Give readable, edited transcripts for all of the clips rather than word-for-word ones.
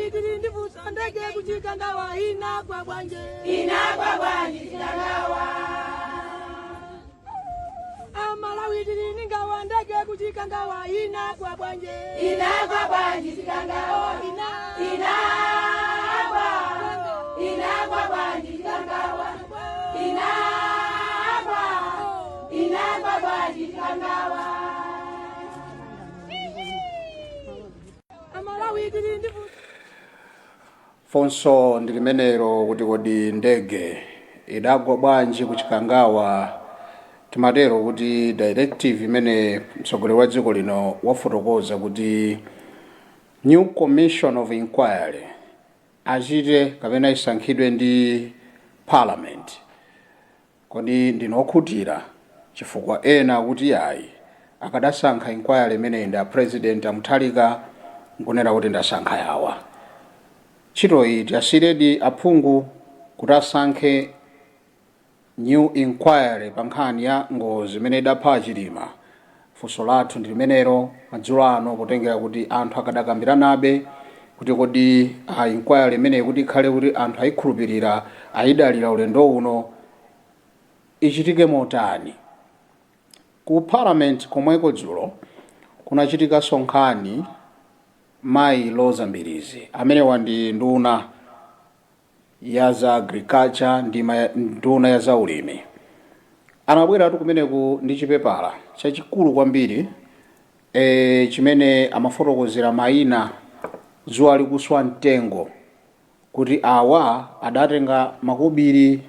Amalawi tili ndi funso, ndege kuChikangawa inagwa bwanji? Inagwa bwanji Chikangawa? Amalawi tili ndi nkhawa, ndege kuChikangawa inagwa bwanji? Inagwa bwanji Chikangawa? Ina Inagwa, inagwa bwanji Chikangawa? Inagwa, inagwa bwanji Chikangawa? Amalawi tili ndi funso. Funso ndi limenelo kuti kodi ndege idagwa bwanji kuChikangawa? Timatero kuti directive imene mtsogoleri wa dziko lino wafotokoza kuti new commission of inquiry achite kapena isankhidwe ndi parliament, kodi ndinokhutira? Chifukwa ena akuti ayi, akadasankha inquiry imeneyi ndi a President a Mutharika nkunena kuti ndasankha yawa. Ntchitoyi tiyasiyiredi aphungu kuti asankhe new inquiry pa nkhani ya ngozi imene idapha Chilima? Funso lathu ndi limenelo madzulo ano, potengera kuti anthu akadakambiranabe kuti kodi a inquiry imeneyi, kuti ikhale kuti anthu ayikhulupirira, ayidalira ulendo uno, ichitike motani? Ku parliament komweko dzulo kunachitikanso nkhani. Mayi Roza Mbilizi, amenewa ndi nduna ya za agriculture ndi nduna ya za ulimi, anabweratu kumeneku ndi chipepala chachikulu kwambiri chimene amafotokozera mayina dzuwa likuswa mtengo, kuti awa adatenga makobiri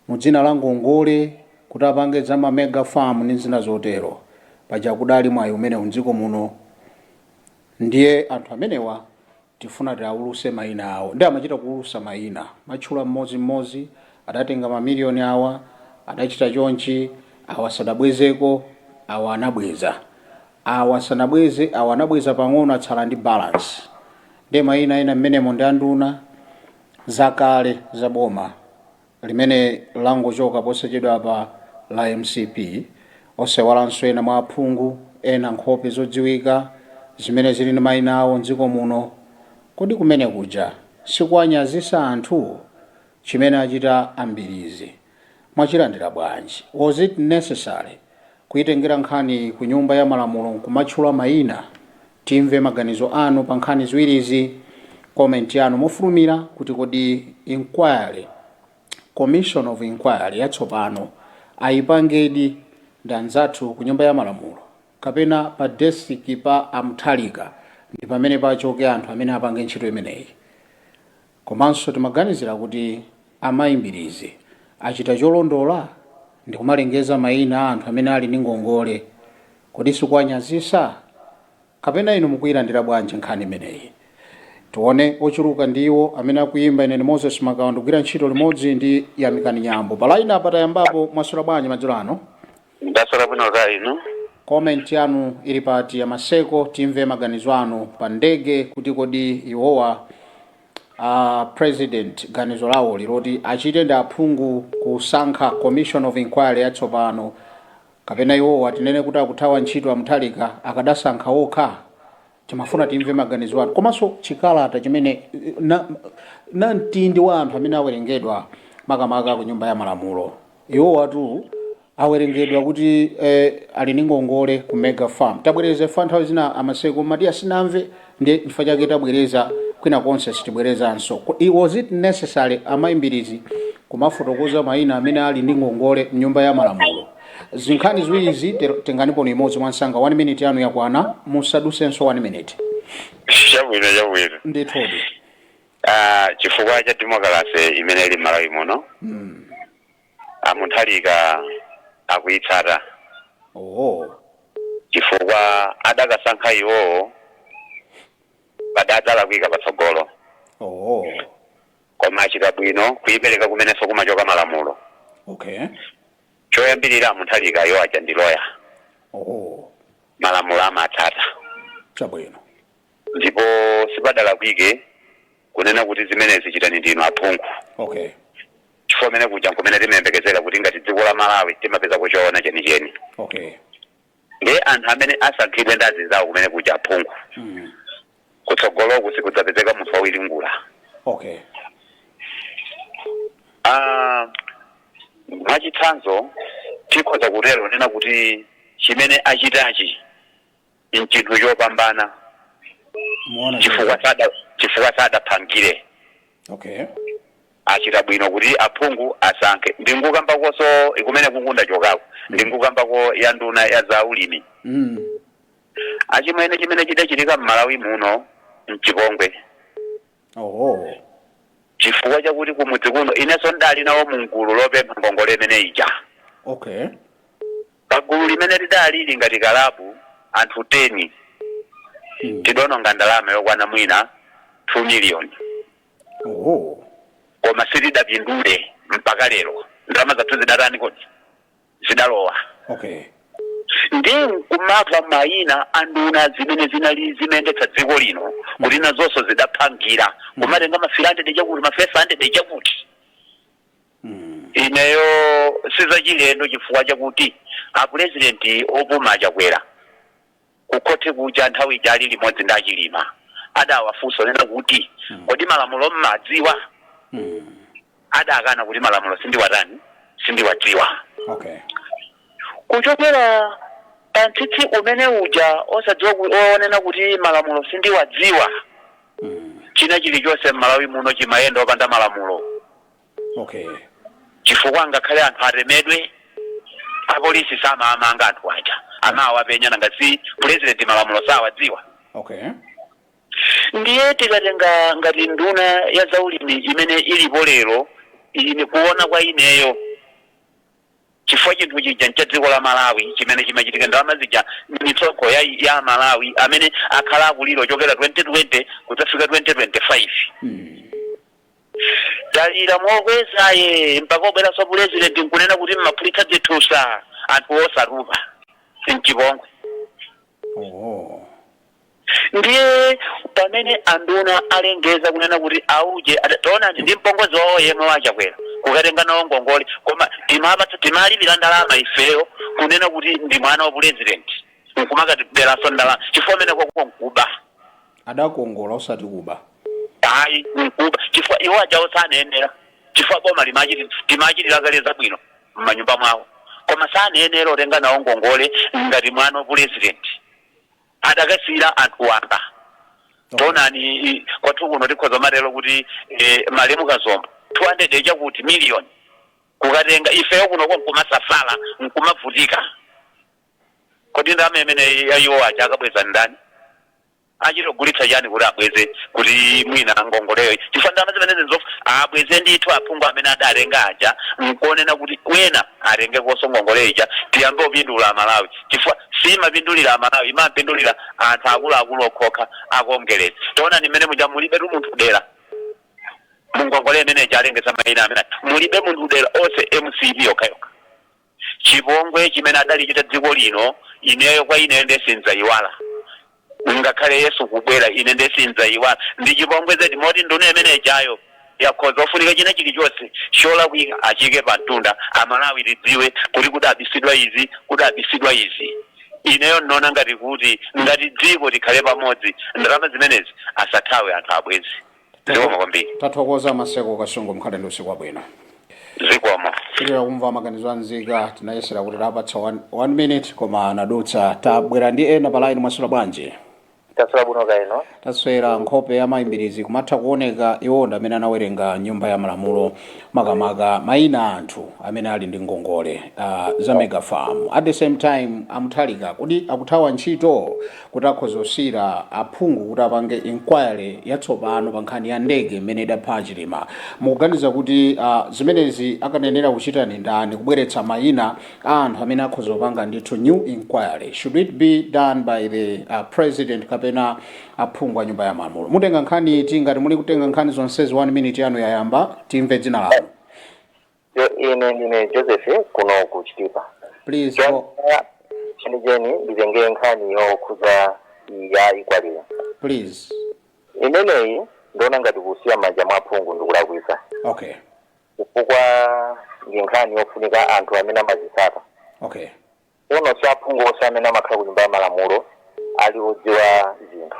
mu dzina la ngongole kuti apange za ma mega farm ndi zina zotero. Paja kudali mwayi umene mdziko muno, ndiye anthu amenewa tifuna tiawuluse mayina awo. Ndi amachita kuwulusa mayina, matchula mmodzimmodzi, adatenga mamiliyoni awa, adachita chonchi, awa sadabwezeko, awa anabweza, awa sanabweze, awa anabweza pang'ono, atsala ndi balance. Ndiye mayina ena mmenemo ndi anduna zakale za boma limene langochoka posachedwa pa la MCP, osewalanso ena mwa aphungu ena, nkhope zodziwika zimene zili ndi mayina awo mdziko muno. Kodi kumene kuja sikuwanyazisa anthu? Chimene achita a Mbilizi mwachilandira bwanji? Was it necessary kuyitengera nkhani ku Nyumba ya Malamulo nkumatchula mayina? Timve maganizo anu pa nkhani ziwirizi. Comment yanu mofulumira kuti kodi inquiry, commission of inquiry yatsopano ayipangedi ndi anzathu ku Nyumba ya Malamulo, kapena pa desk pa a Mutharika ndi pamene pachoke anthu amene apange ntchito imeneyi? Komanso timaganizira kuti amayi Mbilizi achita cholondola ndi kumalengeza mayina a anthu amene ali ndi ngongole? Kodi sikuwanyazisa? Kapena inu mukuyilandira bwanji nkhani imeneyi? Tione ochuluka ndiwo amene akuyimba. Ine ndi Moses Makawa, ndikugwira ntchito limodzi ndi Yamikani Nyambo pa line apa. Tayambapo. Mwaswera bwanji madzulo ano? Ndaswera bwino, ka inu? Comment yanu ili pati ya Maseko? Timve maganizo anu pa ndege, kuti kodi iwowa president ganizo lawo liloti achite ndi aphungu kusankha commission of inquiry yatsopano, kapena iwowa tinene kuti akuthawa ntchito a Mutharika, akadasankha okha? Timafuna timve maganizo anu, komanso chikalata chimene na mtindi wa anthu amene awerengedwa makamaka ku Nyumba ya Malamulo. Iwo watu awerengedwa kuti ali ndi ngongole ku mega farm. Tabwereza fa nthawi zina amaseko mati asinamve, ndi chifukwa chake tabwereza, kwina konse sitibwerezanso. Was it necessary amayi Mbilizi kumafotokoza mayina amene ali ndi ngongole mnyumba ya malamulo? Zinkhani ziwirizi, tenganipo imodzi mwansanga. 1 minute yanu yakwana, musadusenso 1 minute. Chabwino, chabwino. Ndithudi. Ah, chifukwa cha democracy imene ili m'Malawi muno, a Mutharika akuyitsata, chifukwa adakasankha iwowo padadzalakwika patsogolo. Koma achita bwino kuyipereka kumenenso kumachoka malamulo. Choyambirira, a Mutharika iwo aja ndi loya, malamulo amatsata. Ndipo sipadalakwike kunena kuti zimenezi chitani ndinu aphungu, chifukwa kumene kuja nkumene timayembekezera kuti ngati dziko la Malawi timapeza kuchoona chenicheni. Ndiye anthu amene asankhidwe ndi azinzawo kumene kuja aphungu, kutsogoloku sikudzapezeka munthu wawiri. Mwachitsanzo, tikhoza kutero nena kuti chimene achitachi nchinthu chopambana. Muona. Chifukwa sadaphangire. Achita bwino kuti aphungu asankhe. Ndingukambakonso kumene kukunda chokako, ndingukambako ya nduna ya zaulimi. Achimwene, chimene chidachitika m'Malawi muno mchipongwe. Chifukwa chakuti kumudzi kuno inenso ndali nawo mungulu lopempha ngongole imene ija. Pagulu limene lidali ngati kalabu anthu 10, tidononga ndalama yokwana mwina 2 million. Koma sitidapindule mpaka lero. Ndalama zathu zidatani kodi? Zidalowa. Ndi nkumamva mayina a nduna zimene zinali zimayendetsa dziko lino kuti nazonso zidaphangira kumatenga ma 300 chakuti, ma 500 chakuti. Ineyo sizachilendo, chifukwa chakuti apurezidenti opuma aChakwera kukhothe kuja nthawi ija ali limodzi ndi aChilima adawafunsa nena kuti, "Kodi malamulo mmadziwa?" Adakana kuti malamulo sindiwatani, sindiwadziwa. Kuchokera pa mtsitsi umene uja osadziwa onena kuti malamulo sindiwadziwa, china chilichonse m'Malawi muno chimayenda opanda malamulo. Chifukwa ngakhale anthu atemedwe, apolisi samamanga anthu aja, amawapenya, nanga si president malamulo sawadziwa? Ndiye tikatenga ngati nduna ya zaulimi imene ilipo lero, ine kuona kwa ineyo, chifukwa chinthu chija ncha dziko la Malawi chimene chimachitika, ndalama zija mitsonkho ya Malawi amene akhala akulira ochokera 2020 kudzafika 2025. Talira mokwezaye mpaka obweranso purezidenti nkunena kuti mmaphulitsa zithusa anthu osatupa, mchipongwe. Ndiye pamene anduna alengeza kunena kuti auje taonani ndi mpongozi wawo yemwe waChakwera kukatenga nawo ngongole, koma timapatsa, timalipira ndalama ifeyo kunena kuti ndi mwana wa purezidenti, nkumakatiberanso ndalama, chifukwa amene kwako nkuba. Adakongola, osati kuba. Ayi, nkuba, chifukwa iwo ajawo sanayenera, chifukwa boma timachitira kale zabwino m'manyumba mwawo, koma sanayenera otenga nawo ngongole ngati mwana wa purezidenti, adakasiyira anthu wamba. Taonani, kwathu kuno tikhoza matero kuti malemu Kazombo 200 chakuti million kukatenga, ifeyo kunoko nkumasafala, nkumavutika. Kodi ndalama imene yayiwo aja akabweza ndani? Achitogulitsa chani kuti abweze, kuti mwina ngongoleyo? Chifukwa ndalama zimene zinzofu abweze ndithu aphungu amene adatenga aja, nkuonena kuti wena atenge koso ngongole ija, tiyambe kupindula Amalawi, chifukwa simapindulira Amalawi, imapindulira anthu akuluakulu okhokha akongereza. Taonani mmene muja mulibe tu munthu dera mungongole imene ija alengeza mayina amene mulibe munthu dera, onse MCP yokhayokha. Chipongwe chimene adalichita dziko lino, ineyo kwa ineyo ndesinzayiwala. Ngakhale Yesu kubwera, ine ndesinzayiwala. Ndi chipongwe zedi, moti nduna imene ijayo yakhoza ofunika china chilichonse cholakwika achike pa mtunda, Amalawi tidziwe kuti kudabisidwa izi, kudabisidwa izi. Ineyo nnaona ngati kuti ngati dziko tikhale pamodzi, ndalama zimenezi asathawe, anthu abwezi. Zikomo kwambiri. Tathokoza, Maseko Kasungu, mkhale ndi usiku wabwino. Zikomo. Pitira kumva maganizo anzika. Tinayesera kuti tapatsa one minute koma anadutsa. Tabwera ndi ena pa line. Mwaswera bwanji? Taswera bwino kaino. Taswera. Nkhope ya mayimbirizi kumatha kuoneka iwonda amene anawerenga Nyumba ya Malamulo, makamaka mayina a anthu amene ali ndi ngongole za mega farm. At the same time, aMutharika kuti akuthawa ntchito kuti akhoza kusiyira aphungu kuti apange inquiry yatsopano pa nkhani ya ndege imene idapha Chilima. Mukuganiza kuti zimenezi akanenera kuchita ni ndani, kubweretsa mayina a anthu amene akhoza kupanga ndithu new inquiry? Should it be done by the president kapena aphungu a Nyumba ya Malamulo? Mutenga nkhani iti? Ngati muli kutenga nkhani zonsezi, 1 minute yanu yayamba. Timve dzina lanu. Ine ndine Joseph kuno ku Chitipa. Please go. Chenicheni nditenge nkhani yokhuza ya inquiry. Please. Imeneyi ndiona ngati kusiya manja mwa phungu ndikulakwisa, chifukwa ndi nkhani yofunika anthu amene amazitsata. Uno si aphungu onse amene amakhala ku Nyumba ya Malamulo ali odziwa zinthu.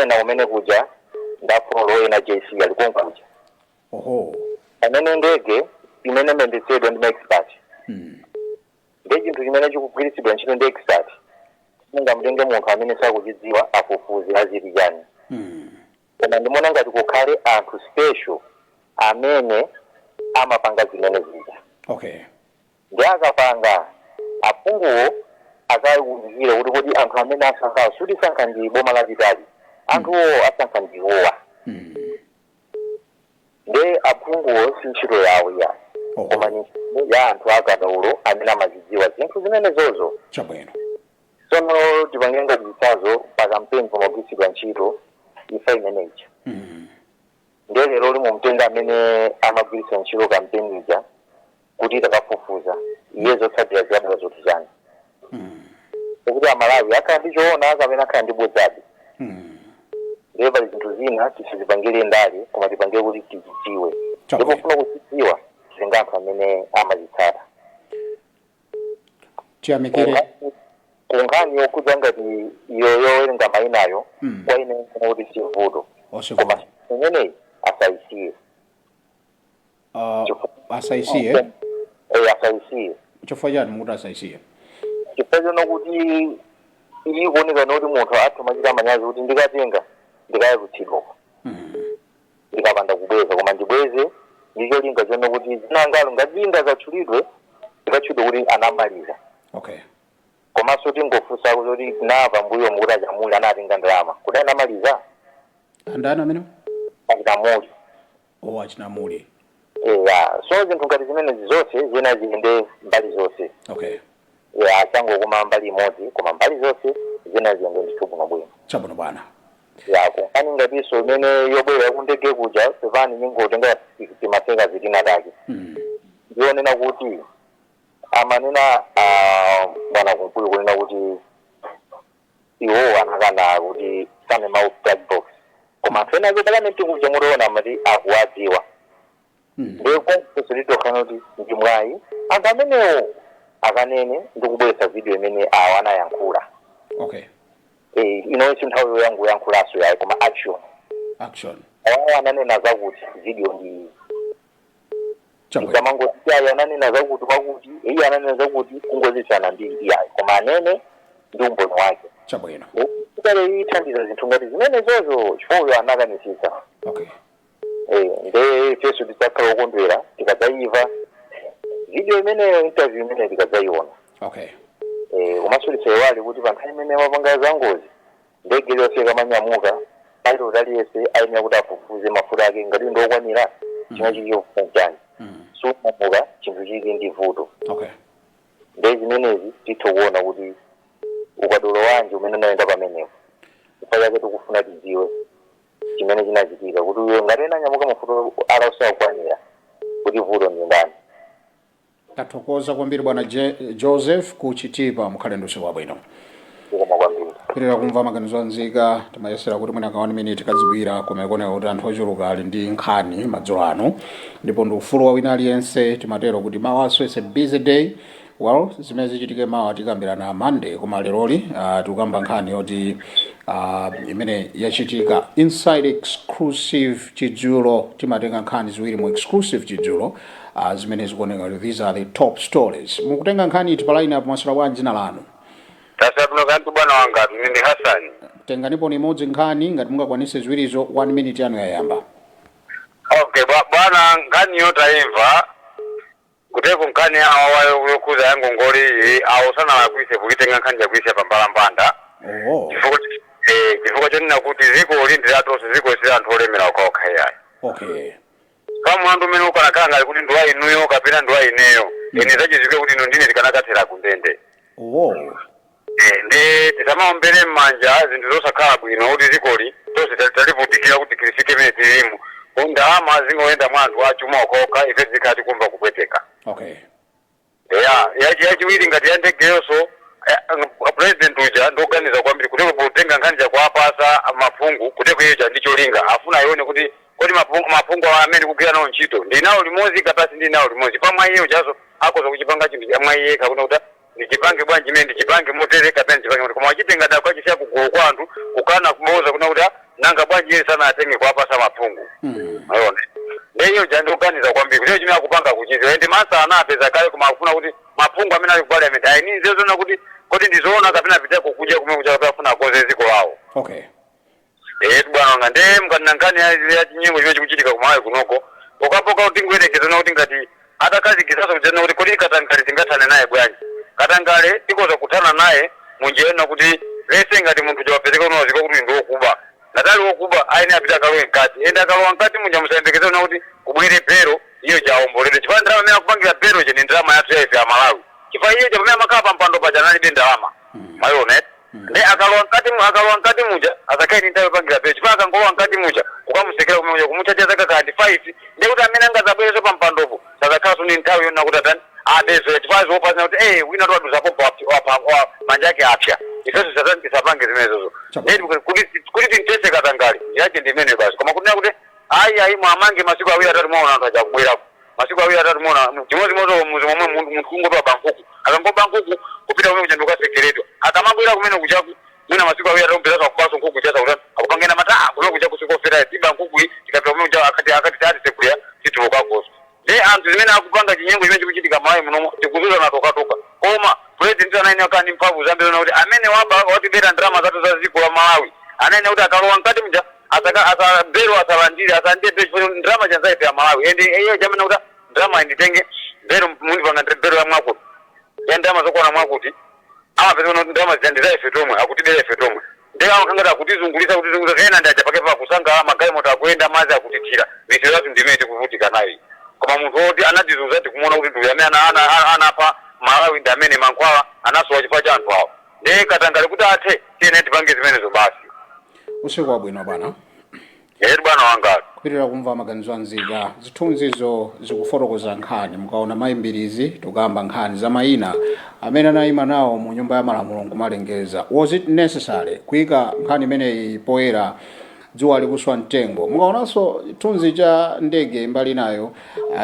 Ena umene kuja ndafolo, ena JC ali konkuja. Pamene ndege Imene imayendetsedwa ndi ma-expert. Ndi chinthu chimene chikugwiritsidwa ntchito ndi expert, mungamutenge munthu amene sakuchidziwa afufuze aziti chani? Koma ndimaona ngati kukhale anthu special amene amapanga zimene zija. Ndi akapanga, aphunguwo akawunikire kuti kodi anthu amene asankhawo, sutisankha ndi boma lapitali, anthuwo asankha ndiwowa. Nde aphunguwo si ntchito yawo ya, koma ni ntchito ya anthu akadaulo amene amazidziwa zinthu zimenezozo. Tsono tipange ngati chitsanzo, pa kampeni pamagwiritsidwa ntchito ifa imeneyi. Ndiye lero limumtenga amene amagwiritsa ntchito kampeni ija kuti takafufuza iye, zotsatira zikabwera zoti chani? Kuti Amalawi akhala ndi choona kapena akhala ndi bodzabe? Ndiye pali zinthu zina tisizipangire ndale, koma tipangire kuti tizidziwe. Ndipo funa kuzidziwa, titenga anthu amene amazitsata. Tiyamikire. Ku nkhani yokhudza ngati iyo yowerenga mayinayo, kwa ine nkona kuti sivuto, Osivuto. koma imeneyi asayisiye. Asayisiye? Eh, asayisiye. Chifukwa chani mukuti asayisiye? Chifukwa chono kuti iyi kuoneka noti munthu athu machita manyazi kuti ndikatenga ndikayalutsidwa ndikapanda kubweza, koma ndibweze ndi cholinga chono kuti zinangalo ngati zatchulidwe, zikatchulidwe kuti anamaliza. Komanso tingofunsako zoti tinamva mbuyo mukuti achamuli anatenga ndalama, kuti anamaliza? Andani amene? Achinamuli. O, achinamuli. Eya, so zinthu ngati zimenezi zonse zina ziyende mbali zonse. Ya, asangokoma mbali imodzi, koma mbali zonse zina ziyende ndithu bwinobwino. Chabwino, bwana. Ya, kunkhani ngatinso imene yobwera kundege kuja, pepani, ningotenga timaseka zitina take. Ndionena kuti amanena, bwana Kunkuyu kunena kuti iwo anakana kuti sanema black box, koma anthu ena ake palamenti kuja mutaona amati akuwadziwa. Ndiye konseso litokhala kuti ndi mwayi anthu amenewo akanene ndi kubweretsa video imene awo anayankhula. Eh, ino si nthawi yoyankhulaso yayi, koma action. Action. Awawo ananena zakuti video ndi Ikamangoti ayi ananena zakuti kwakuti, iye ananena zakuti, kungozitsana ndi iyayi, koma anene ndi umboni wake. Ikale ithandiza zinthu ngati zimenezozo, chifukwa uyo anakanisisa. Eh, nde ifenso tidzakhala okondwera tikadzayiva video imeneyo, interview imeneyo tikadzayiona. Eh, komanso tisaiwale kuti pa nthawi imene mapanga za ngozi, ndege iliyonse ikamanyamuka, pilot aliyense ayenera kuti afufuze mafuta ake ngati ndi okwanira, chimwe chili chani. Sunyamuka chinthu chili ndi vuto. Nde zimenezi titha kuona kuti ukadaulo wanji umene unayenda pamenepo. Chifukwa chake tikufuna tidziwe chimene chinachitika, kuti uyo ngati ena anyamuka mafuta alasakwanira, kuti vuto ndi ndani. Tathokoza kwambiri, bwana Joseph kuchitipa. Mukhale ndi usiku wabwino. Zikomo kwambiri. Kupitirira kumva maganizo anzika, timayesera kuti mwina ka 1 minute kazigwira, koma ikuoneka kuti anthu ochuluka ali ndi nkhani madzulo ano, ndipo ndi ufulu wa wina aliyense. Timatero kuti mawaso is a busy day. Well, zimene zichitike mawa tikambirana Monday, koma leroli tikukamba nkhani yoti imene yachitika inside exclusive Chidzulo. Timatenga nkhani ziwiri mu exclusive Chidzulo, zimene zikuoneka kuti these are the top stories. Mukutenga nkhani iti pa line apo? Masula bwanji, dzina lanu? Tasabino kantu, bwana wanga, ine ndi Hasani. Tenganipo imodzi nkhani ngati mungakwanise ziwirizo. 1 minute yanu yayamba. Okay, bwana, nkhani yotaimva kuteko nkhani awa yokuza ya ngongole iyi, awo sanalakwise kuitenga nkhani yakuisiya pambalambanda. Chifukwa chonena kuti dziko lindi latonse, dziko si anthu olemera okhaokha iyayi. Pa mlandu umene ukanakhala ngati kuti ndiwa inuyo kapena ndiwa ineyo, ine zachizike kuti ino ndine tikanakathera kundende. Ndi tisamaombere m'manja zinthu zosakhala bwino, kuti dzikoli tonse talivutikira kuti tilifike imene tilimo. Ndalama zingoyenda mwa anthu achuma okhaokha, ife tizikhala tikumva kupweteka. Ya, yachiwiri ngati ya ndegeyonso, president uja ndioganiza kwambiri kuteko potenga nkhani chakuapasa maphungu, kuteko iyo cha ndicholinga afuna ayione kuti kodi maphungu awa amene kugwira nawo ntchito ndi nawo limodzi kapena ndi nawo limodzi. Pamwa iye uchazo akoza kuchipanga chinthu cha mwa iye kakuna kuti ndichipange bwanji, imene ndichipange motere kapena ndichipange motere, koma wachitenga dako achisiya kugulu kwa anthu kukana kuboza kuna kuti, "Ah, nanga bwanji iye sana atenge kuapasa maphungu?" Aone, ndiye iyo cha ndioganiza kwambiri kuti chimene akupanga. sakuchiziwa. Ende ma answer anapeza kale, koma akufuna kuti maphungu amene ali ku parliament ayinize zona kuti kodi ndizoona kapena apiteko kudya kumene kuja, kapena afuna akoze dziko lawo. Eh, bwana wanga, nde mkanena nkhani ya chinyengo chimene chikuchitika kuMalawi kunoko, pokapoka kuti ngoyerekeza kuti ngati atakhazikisaso kudzena kuti kodi katangale tingathane naye bwanji? Katangale tikoza kuthana naye munjira ina kuti lese ngati munthu chawapezeka unawazika kuti ndi wokuba, ngati ali wokuba aine apita akalowe mkati, ende akalowa mkati muja musayembekezere kuti kubwere belo, iyo chaomboledwe, chifukwa ndalama imene akupangira belo je ni ndalama yathu ya ife ya Malawi, chifukwa iye pamene amakhala pa mpando paja analibe ndalama, mayiona. Nde akalowa mkati muja azakhale ndi nthawi yopangira belo, chifukwa akangolowa mkati muja kukamusekera kumene muja kumuchacha zaka kandi 5, ndi kuti amene angazabwereso pa mpandopo sazakhalanso ndi nthawi yonena kuti atani abezo, chifukwa zopazina kuti wina tiwaduzapo manja ake apya, ifenso satani tisapange zimenezozo. Kuti tintese katangale yache ndi imene basi, koma kunena kuti ayi ayi, mwamange masiku 2 3, mwaona anthu ajakubwerako masiku 2 3, muona chimodzimodzi muzi momwe munthu kungotowa bankuku, akangoba nkhuku kupita kumene kuja ndikukasekeredwa, akamabwera kumene kuchaku mwina masiku 2 3 mpeza akubaso nkhuku chasa kuti akupangena mata kumene kuja kusikofera tiba nkhuku iyi, tikapita kumene kuja akati tati sekuya titulukakoso. Ndi anthu zimene akupanga chinyengo chimene chikuchitika Malawi munomo tikuzuza na tokatoka, koma president anaine akhala ndi mphamvu zambiri kuti amene waba watibera ndalama zathu za dziko la Malawi anaine kuti akalowa mkati muja asaka asa belo asalandire, asalandire belo, chifukwa ndalama chanzaife ya Malawi. Ende iye chamene kuti ndalama inditenge belo, mundipanga belo ya mwakuti ya ndalama zokwana mwakuti, amapeza kuti ndalama zija ndi za ife tomwe, akutibera ife tomwe. Ndi amakangati akutizungulisa kutizungulisa, ena ndi aja pake pakusangala, magalimoto akuyenda, madzi akutithira, misewu yathu ndimene tikuvutika nayo. Koma munthu woti anatizunza tikumuona kuti ndiuyu amene anapha Malawi, ndi amene mankhwala anasowa chifukwa cha anthu awo. Ndiye katangale kuti athe tiyene tipange zimenezo basi. Usiku wabwino, bwana. Eti, bwana wanga. Kupitirira kumva maganizo anzika, zithunzizo zikufotokoza nkhani. Mukaona mayimbirizi, tikamba nkhani za mayina amene anayima nawo mu nyumba ya malamulo nkumalengeza. Was it necessary kuyika nkhani imeneyi poyera dzuwa likuswa mtengo? Mukaonanso chithunzi cha ndege mbali nayo,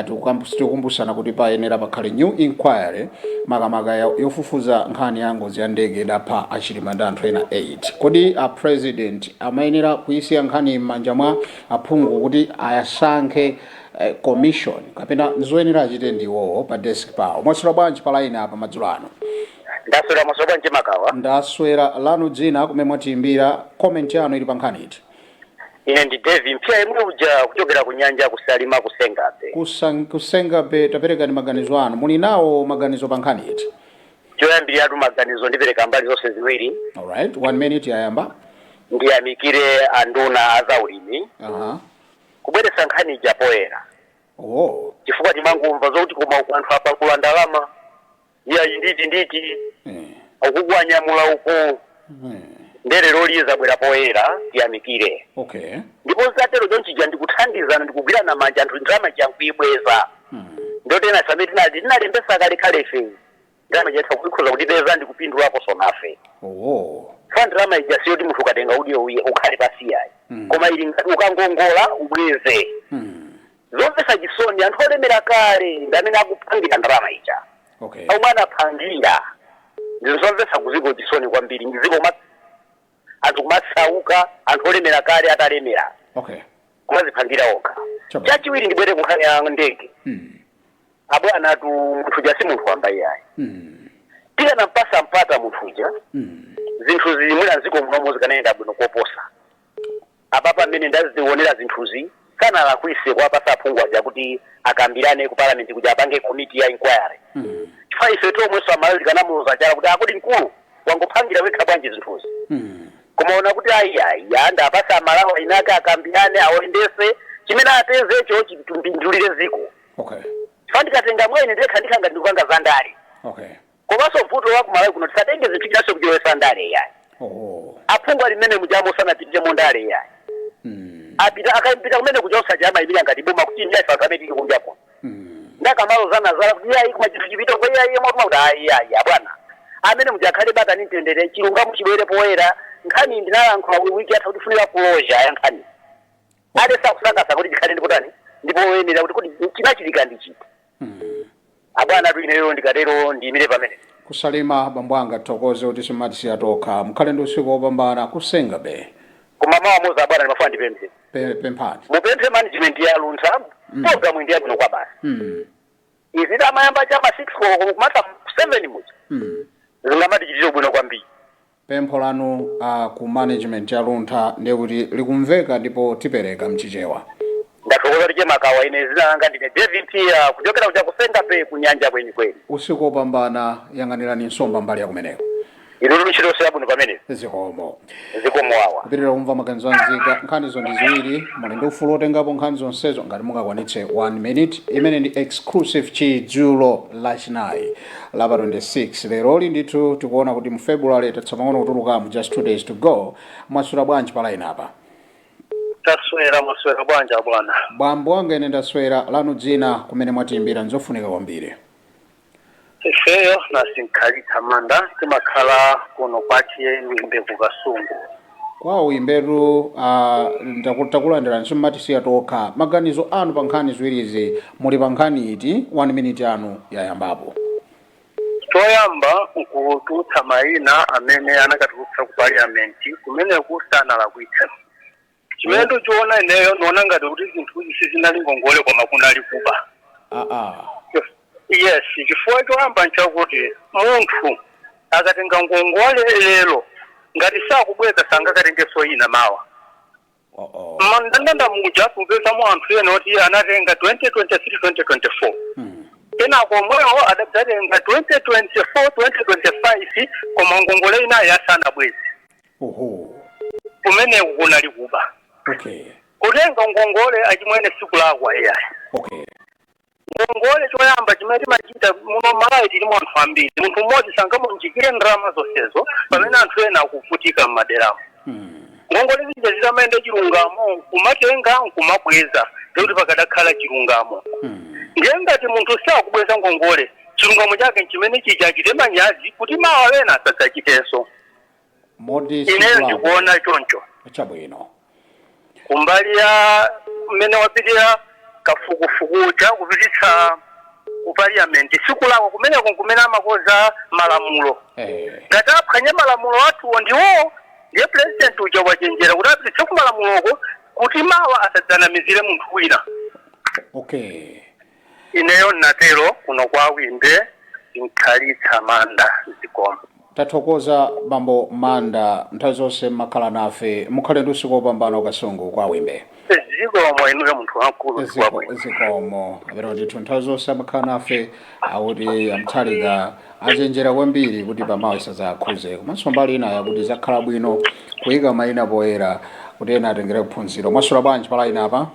tikukumbusana kuti payenera pakhale new inquiry, makamaka yofufuza nkhani ya ngozi ya ndege idapha aChilima ndi anthu ena 8. Kodi a president amayenera kuyisiya nkhani m'manja mwa aphungu kuti ayasankhe commission, kapena zoyenera achite ndiwowo pa desk pawo? Mwaswera bwanji pa line apa madzulo ano? Ndaswera. Mwaswera bwanji, Makawa? Ndaswera. Lanu dzina, kumene mwatiyimbira, comment yanu ili pa nkhani iti? Ine ndi Davi Mpya yemwe uja kuchokera ku nyanja kuSalima kuSengabe. KuSengabe, taperekani maganizo anu. Muli nawo maganizo pa nkhani iti? Choyambiratu maganizo ndipereka mbali zonse ziwiri. Alright, one minute yayamba. Ndiyamikire anduna azaulimi kubweretsa nkhani ija poyera, chifukwa timangomva zokuti koma uku anthu apakula ndalama, iyayi nditi nditi ukukwanyamula uku, ndelero zabwera poyera, tiyamikire. Ndipo zatero chonchija ndikuthandizana, ndikugwirana manja, anthu ndalama ija nkuibweza. Ndotena ife amene tinalembesa kale ife ndalama ija itha kuikhoza kutipeza ndikupindulapo sonafe. Fa ndalama ija siyoti munthu ukatenga udiyo uye ukhale pasiyayi, koma ili ngati ukangongola ubweze. Zomvetsa chisoni, anthu olemera kale ndi amene akuphangira ndalama ija, omwe anaphangira. Ndizomvetsa kuziko chisoni kwambiri, ndiziko anthu kumatsauka, anthu olemera kale atalemera kumaziphangira okha. Chachiwiri, ndibwere kunkhani ya ndege. Abwana atu, munthu uja si munthu wamba iyayi. Tikanampasa mpata munthu uja, zinthu zimwina mdziko munomo zikanayenda bwino koposa apapa mmene ndazionera zinthuzi. Sanalakwise kuwapasa aphungu aja kuti akambirane ku parliament kuti apange committee ya inquiry, chifukwa ife tomwenso Amalawi tikanamuloza chala kuti akuti mkulu wangophangira wekha bwanji zinthuzi. Koma ona kuti ayi ayi, anda apasa Amalawi inake akambirane, awendese chimene apezecho chipindulire ziko. Chifukwa ndikatenga mwene ndekha ndikhanga ndikupanga zandale. Komanso vuto la kuMalawi kuno, tisatenge zinthu chinanso kuchilowesa ndale yayi. Aphungu ali mmene mujamo sanapitire mondale yayi. Apita akapita kumene kuja osaja amayimira ngati boma kuti ndiye ife anthu amene tili kunja kuno. Ndakamalo zanazala kuti iyayi, koma chinthu chipita kwa iyayi motuma kuti ayi ayi, abwana amene mujakhale bata ni mtendere, chilungamo chibwere poyera. Nkhani ndinalankhula wiki yatha kuti funika closure ya nkhani ale sakusakasa kuti chikhale ndipo tani ndipo woyenera kuti chinachitika ndi chiti. Abwana atu, ineyo ndikatero ndiyimire pamene. KuSalima, bambo anga, tithokoze kuti simatisiya tokha. Mukhale ndi usiku wopambana kuSengabe. Koma mawa moza, abwana, ndimafuna ndipemphe. Pemphani. Mupemphe management ya Luntha, program ndi yabwino kwa basi. Izi tamayamba chama 6 koloko kumata 7 muja, zingamatichitire bwino kwambiri. Pempho lanu ku management ya Luntha ndiye kuti likumveka ndipo tipereka mchichewa. Ndathokoza tiche Makawa. Ine zina langa ndine David kuchokera kuja kusenga pe kunyanja kwenikweni. Usiku wopambana, yang'anirani nsomba mbali yakumeneko. Inu ntchito yabwino pamenepo. Zikomo. Zikomo awa. Kupitirira kumva maganizo anzika. Nkhanizo ndi ziwiri, muli ndi ufulu otengapo nkhani zonsezo ngati mungakwanitse 1 minute. Imene ndi exclusive chidzulo lachinayi lapa 26 leroli. Ndithu tikuona kuti mu February tatsala pang'ono kutulukamo, just 2 days to go. Mwaswera bwanji pa line apa? Taswera, mwaswera bwanji bwana? Bambo wanga, ine ndaswera. Lanu dzina, kumene mwatiyimbira, nzofunika kwambiri. Ifeyo nasinkhalitsa Manda, timakhala kuno kwachiye Wimbe kuKasungu. Kwawo imbetu, takulandirani, simmatisiya tokha. Maganizo anu pa nkhani ziwirizi, muli pa nkhani iti? 1 minute yanu yayambapo. Choyamba nkutulutsa mayina amene anakatulutsa ku parliament kumeneku, sanalakwitse. Chimene ndikuchiona ineyo, ndiona ngati kuti zinthu izi sizinali ngongole koma kunali kuba. Yes, chifukwa choyamba nchakuti munthu akatenga ngongole lero, ngati sakubweza sangakatengenso ina mawa. Oh, oh. Mandandanda muja kupezamo anthu ena oti anatenga 2023, 2024, kenako omwewo adadzatenga 2024, 2025, koma ngongole inayi asanabweze. Kumeneku kunali kuba. Kutenga ngongole, achimwene, sikulakwa iyayi. Ngongole choyamba chimene timachita muno Malawi, tilimo anthu ambiri, munthu mmodzi sangamunjikire ndalama zonsezo pamene anthu ena akuvutika m'maderamo. Ngongole zija zitamayenda chilungamo, kumatenga nkumabweza, ndikuti pakadakhala chilungamo. Ndiye ngati munthu sakubweza ngongole, chilungamo chake nchimene chija, achite manyazi kuti mawa ena asadzachitenso. Moti Ineyo sikulakwa. ndikuona choncho. Chabwino. Kumbali ya mmene wapitira kafukufuku cha kupititsa ku parliament, sikulakwa kumeneko, kumene amakoza malamulo. Ngati aphwanya malamulo athuwo ndiwo, ndiye president uja wachenjera kuti apititse ku malamuloko kuti mawa asadzanamizire munthu wina. Ineyo natero, kuno kwa Wimbe, Nkhalitsa Manda, zikomo. Tathokoza bambo Manda, nthawi zonse mmakhala nafe. Mukhale ndi usiku wopambana ukasungu kwa Wimbe. Zikomo inuyo, munthu wamkulu. Ziko, zikomo. Amene ndithu nthawi zonse amakhala nafe, akuti amthalika achenjera kwambiri kuti pamawa isadzakhuze, komanso mbali ina yakuti zakhala bwino kuyika mayina poyera kuti ena atengere kuphunziro. Mwaswera bwanji pa line apa?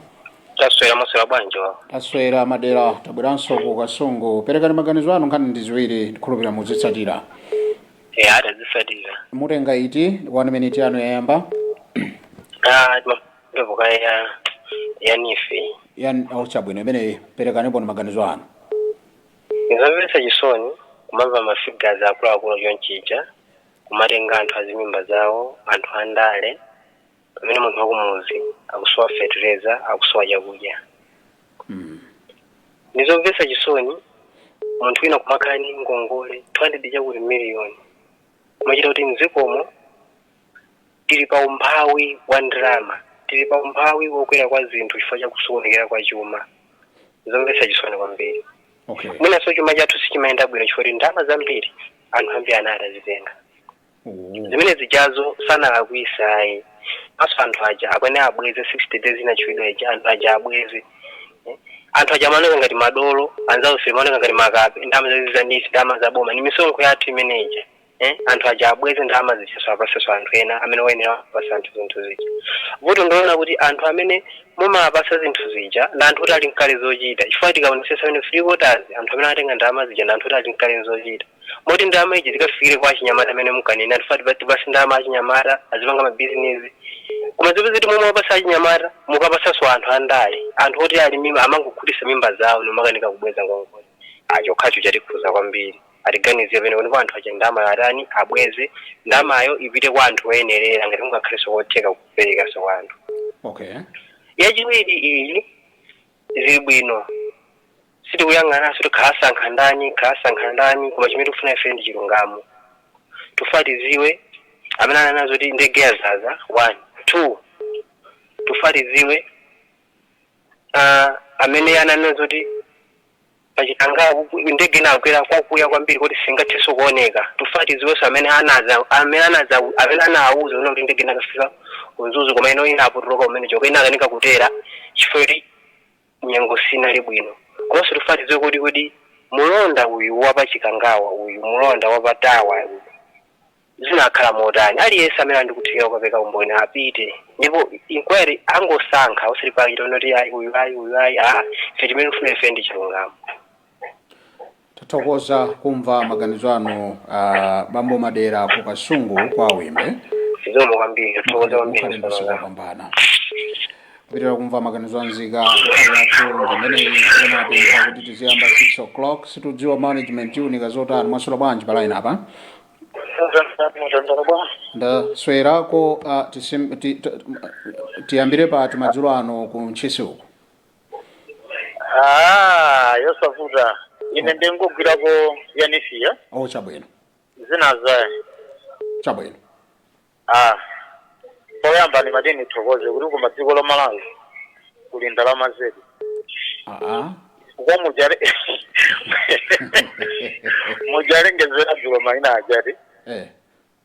Taswera, mwaswera bwanji wa? Taswera madera, tabweranso ku Kasungu. Perekani maganizo anu, nkhani ndi ziwiri, ndikhulupirira muzitsatira. E, atazitsatira. Mutenga iti? 1 minute yanu yayamba. Ah, timapepuka ya NEEF. Yani chabwino, imeneyi perekanipo ni maganizo anu. Nizomvetsa chisoni kumamva ma figures akuluakulu chonchija, kumatenga anthu azimimba zawo, anthu andale, pamene munthu wakumuzi akusowa fetereza, akusowa chakudya. Nizomvetsa chisoni munthu wina kumakhala ndi ngongole 200 chakuti miliyoni, kumachita kuti mdzikomo tili pa umphawi wa ndalama, tili pa umphawi wokwera kwa zinthu chifukwa cha kusokonekera kwa chuma. Zomvetsa chisoni kwambiri. Mwinanso chuma chathu sichimayenda bwino chifukwa kuti ndalama zambiri anthu ambiri anali atazitenga. Zimene zijazo sanalakwisa ayi, maso anthu aja akwene abweze 60 days inachidwa ija, anthu aja abweze. Eh, anthu aja amaoneka ngati madolo, anzawo semaoneka ngati makape. Ndalama zazi za NEEF, ndalama zaboma, ni misonkho yathu imeneija. Eh, anthu aja abweze ndalama zichaso, apasenso anthu ena amene oyenera apasa anthu zinthu zija. Vuto ndiona kuti anthu amene mumapasa zinthu zija ndi anthu kuti ali mkale zochita, chifukwa tikaonesesa amene three quarters anthu amene atenga ndalama zija ndi anthu kuti ali mkale zochita, moti ndalama iji zikafikire kwa achinyamata amene mukanena anthu tipase ndalama achinyamata azipanga mabizinesi, koma zipeze kuti momwe wapasa achinyamata mukapasanso anthu andale, anthu oti ali mimba, amangokhutisa mimba zawo nomakanika kubweza ngongole. Achokhacho chatikhuza kwambiri. Atiganizire pene ndipo anthu aja ndalama atani, abweze ndalamayo, ipite kwa anthu oyenerera, ngati mungakhalenso kotheka kuperekanso kwa anthu. Yachiwiri iyi zili bwino, sitikuyang'ananso tikhasankha ndani, khasankha ndani, koma chimene tikufuna ife ndi chilungamo. Tufa tiziwe amene ananazo kuti ndege yazaza, one, two, tufa tiziwe amene ananazo kuti Pachikangawa ndege inagwera kwakuya kwambiri kuti singathenso kuoneka. Tufuna tidziwenso amene anaza amene anaza amene anawuza kuti ndege inakafika ku Mzuzu, koma ino inapotoloka kumene choko inakanika kutera chifukwa kuti nyengo sinali bwino. Komanso tufuna tidziwe kuti mulonda uyu wapachikangawa uyu, mulonda wapatawa uyu, zinakhala motani? Aliyense amene andikuthekera kukapeka umboni apite, ndipo inquiry angosankha, osati pakita kuti ayi, uyu ayi, uyu ayi. Ah, ife chimene tifuna ife ndi chilungamo. Tathokoza kumva maganizo anu, bambo Madera ku Kasungu kwa Wimbe. Zikomo kwambiri, tathokoza kwambiri. Mukhale ndi usiku wopambana. Kupitirira kumva maganizo anzika, nthawi yathu ndimeneyi. Enapempha kuti tiziyamba 6 o'clock, situdziwa management iunika zotani. Mwaswera bwanji pa line apa? Ndaswerako. Tiyambire pati madzulo ano ku Ntchisi uku? Ah, yosavuta. Ine ndingogwirako ya NEEF ya. Oh, chabwino. Zinaza. Chabwino. Ah. Poyamba ndimati ndithokoze kuti kuma dziko la Malawi kuli ndalama zedu. Aa. Kwa mujale mujalengezera dzulo maina ajati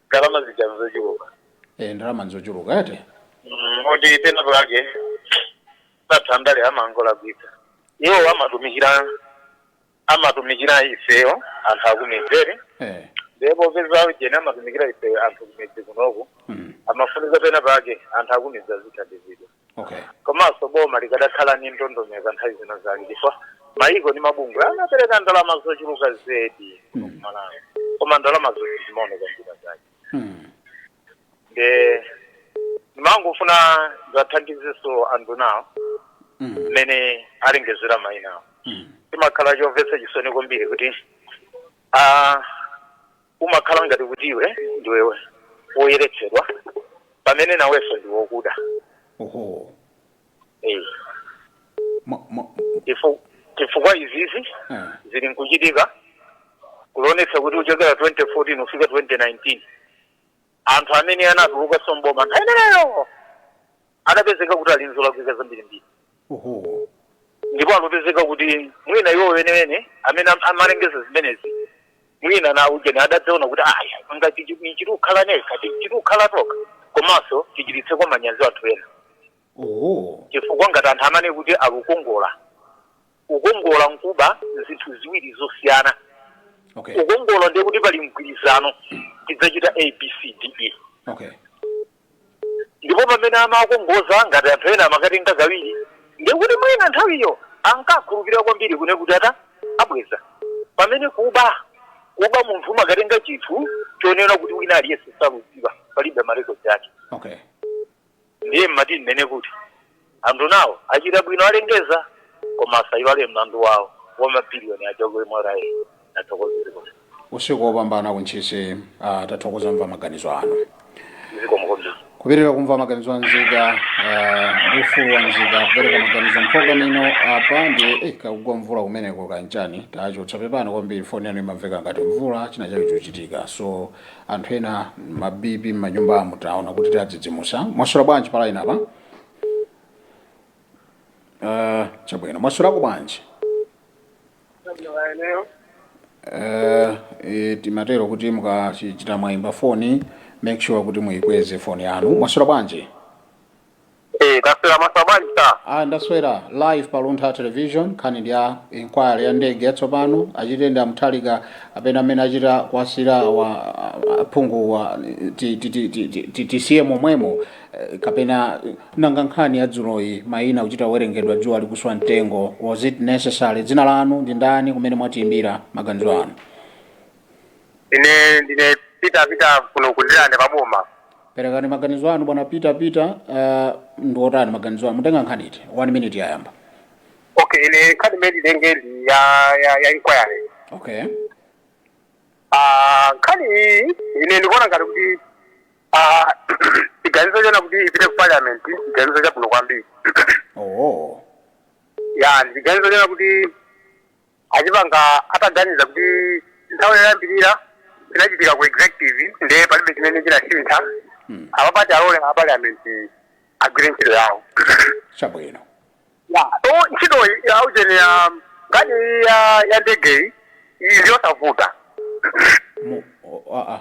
ndalama zija nzochuluka. Eh, ndalama nzochuluka ete. Moti pena pake sathandale amangolagwitsa. Iwo amatumikira ifeyo anthu akumizere. Ndipo peza jene amatumikira ife anthu kumidzi kunoku, amafunika pena pake anthu akumidzi azithandizidwa. Komanso boma likadakhala ni ndondomeko nthawi zino zake, chifukwa maiko ndi mabungwe amapereka ndalama zochuluka zedi kuno kuMalawi, koma ndalama zonse zimaoneka njira zake. Nde ndimangofuna zathandizenso anthu nawo mmene alengezera mayinawo. Timakhala chomvetsa chisoni kwambiri kuti umakhala ngati kuti iwe ndiwe woyeretsedwa pamene nawenso ndi wokuda. Oho. Eh. Chifukwa izizi zili nkuchitika kulonetsa kuti kuchokera 2014 kufika 2019 anthu amene anatuluka somboma nthawi imeneyo adapezeka kuti ali nzolakwika zambirimbiri. Oho. Ndipo alopezeka kuti mwina iwo wenewene amene amalengeza zimenezi, mwina na ujeni adadzaona kuti aya, ngati chiti ukhala nekha, chiti ukhala toka, komanso tichititseko manyazi anthu ena. Oho. Chifukwa ngati anthu amane kuti akukongola, kukongola nkuba zinthu ziwiri zosiyana. Kukongola ndiye kuti pali mgwirizano, tidzachita A, B, C, D, E. Ndipo pamene amakongoza, ngati anthu ena amakatenga kawiri, ndiye kuti mwina nthawiyo ankakhulupirira kwambiri kune kuti ata abweza, pamene kuba munthu umakatenga chinthu chonena kuti wina aliyense saludziwa, palibe marekodzi ake. Ndiye mmati mmene kuti anthu nawo achita bwino alengeza, koma asayiwale mlandu wawo wa mabiliyoni aja ku MRA. Nathokozereko. Usiku wopambana kuNtchisi. Tathokoza mva maganizo anu. Zikomo kwambiri. Kupitirira kumva maganizo anzika, ndi ufulu wa nzika kupereka maganizo mpulogalamu ino apa. Ndi kakugwa mvula kumeneko kanchani? Tachotsa, pepani kwambiri, foni yanu imamveka ngati mvula, china chake chochitika. So anthu ena mabibi m'manyumba amu taona kuti tadzidzimusa. Mwaswera bwanji pa line apa? Chabwino, mwaswerako bwanji? Timatero kuti mukachita mwayimba foni, make sure kuti muyikweze foni yanu. Mwaswera bwanji? Eh, taswera. Mwaswera bwanji ta? Ah, ndaswera. Live pa Luntha Television, nkhani ndi ya inquiry ya ndege yatsopano. Achite ndi amthalika apena amene achita kuwasira wa aphungu wa tisiye momwemo, kapena nanga nkhani ya dzuloyi, mayina kuchita kuwerengedwa dzuwa likuswa mtengo, was it necessary? Dzina lanu ndi ndani, kumene mwatiyimbira, maganizo anu? Ine ndine Peter Peter kuno kundilande paboma. Perekani maganizo anu, bwana Peter Peter. Ndiotani maganizo anu? Mutenga nkhani iti? One minute yayamba. Okay, ine nkhani imene nditenge ndi ya inquiry. Ah, nkhani iyi ine ndikuona ngati kuti chiganizo chona kuti ipite ku parliament, chiganizo chabwino kwambiri. Ya, ndi chiganizo chona kuti achipanga ataganiza kuti nthawi yoyambirira chinachitika ku executive, ndiye palibe chimene chinasintha. Apapati alole a parliament agwire ntchito yawo. Chabwino. Ya, so ntchitoyi yaujeni ya Nkhani ya ndegeyi iyi ndiyosavuta. Ah, ah.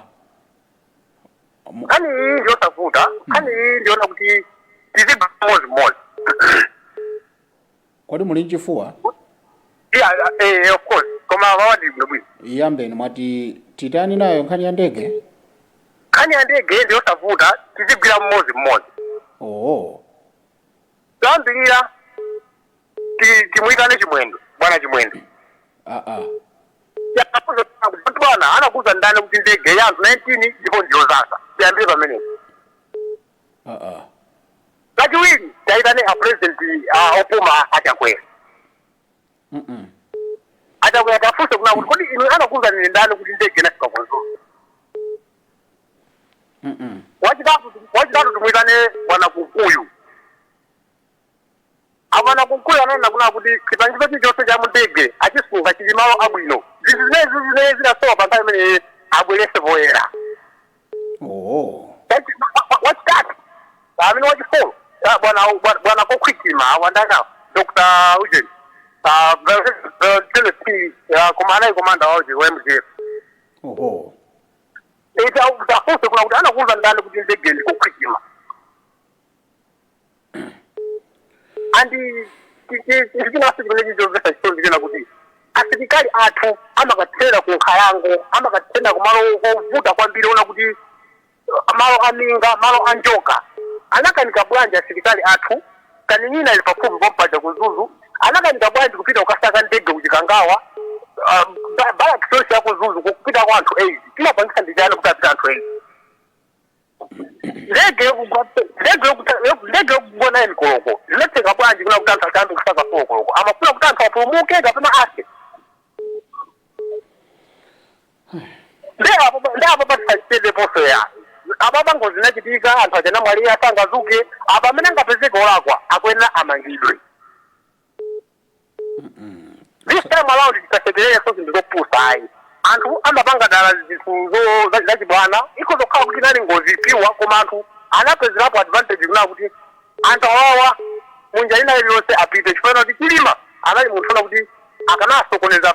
Nkhani iyi ndiyosavuta. Nkhani iyi ndiona kuti tizigwa mmodzi. Kodi muli mchifuwa? Yeah, of course, koma wawadi bwino bwino. Iyambeni, mwati titani nayo nkhani ya ndege? Nkhani ya ndege ndiyosavuta, tizigwira mmodzi mmodzi. Oh. Toyambirira, timuyitane Chimwendo, bwana Chimwendo. Ah, ah. Yakuza kuti bwana anakuza ndani kuti ndege ya anthu 19 ndipo ndiyozaza? Tiyambire pamenepo. Ah, ah. Kachiwiri, tayitane a president opuma, Achakwera. Achakwera tafunse kuna kuti kodi inu anakuza ni ndani kuti ndege inafika ku Mzuzu? Wachitatu, timuyitane bwana Kunkuyu. Abwana Kunkuyu ananena kuna kuti chipangizo chilichonse cha mundege achisunga, chili malo abwino. Zinthu zimene zimene zinasowa pa nthawi imene abwerese poyera. Oh. Wachitatu, amene wachifolo, bwana Kokhwitima wandana Dr. Eugene Telesp, koma anayi commander wauje wa MDF. Oho. Tafunse kuna kuti anakuza ndani kuti ndege ndi Kokhwitima? Andi chinaso chimene chichomvetsa chisoni chena kuti asilikali athu amakathera ku nkhalango, amakathera kumalo kovuta kwambiri, ona kuti malo aminga, malo a njoka. Anakanika bwanji asilikali athu? Kaninina ili pafupi pompaja ku Mzuzu. Anakanika bwanji kupita kukasaka ndege kuchikangawa? Barracks yonse ya ku Mzuzu kupita kwa anthu 8, timapangisa ndi chani kuti apita anthu 8? Ndege yokugwa 9 koloko zinatheka bwanji kuna kuti anthu akambe kusaka 4 koloko? Amafuna kuti anthu apulumuke kapena afe? Ndi apo patisachitede posoya apa ngozi inachitika, anthu achanamwalira, sangazuke. Apa amene angapezeke olakwa akuyenera amangidwe. This time around tisasekerereso zinthu zopusa, ayi. Anthu amapanga dala zinthu zachibwana. Ikhoza kukhala kuti inali ngozi piwa, koma anthu anapezerapo advantage kuna kuti anthu awawa munjira ina iliyonse apite, chifukwa kuti Chilima anali munthu ona kuti akanasokoneza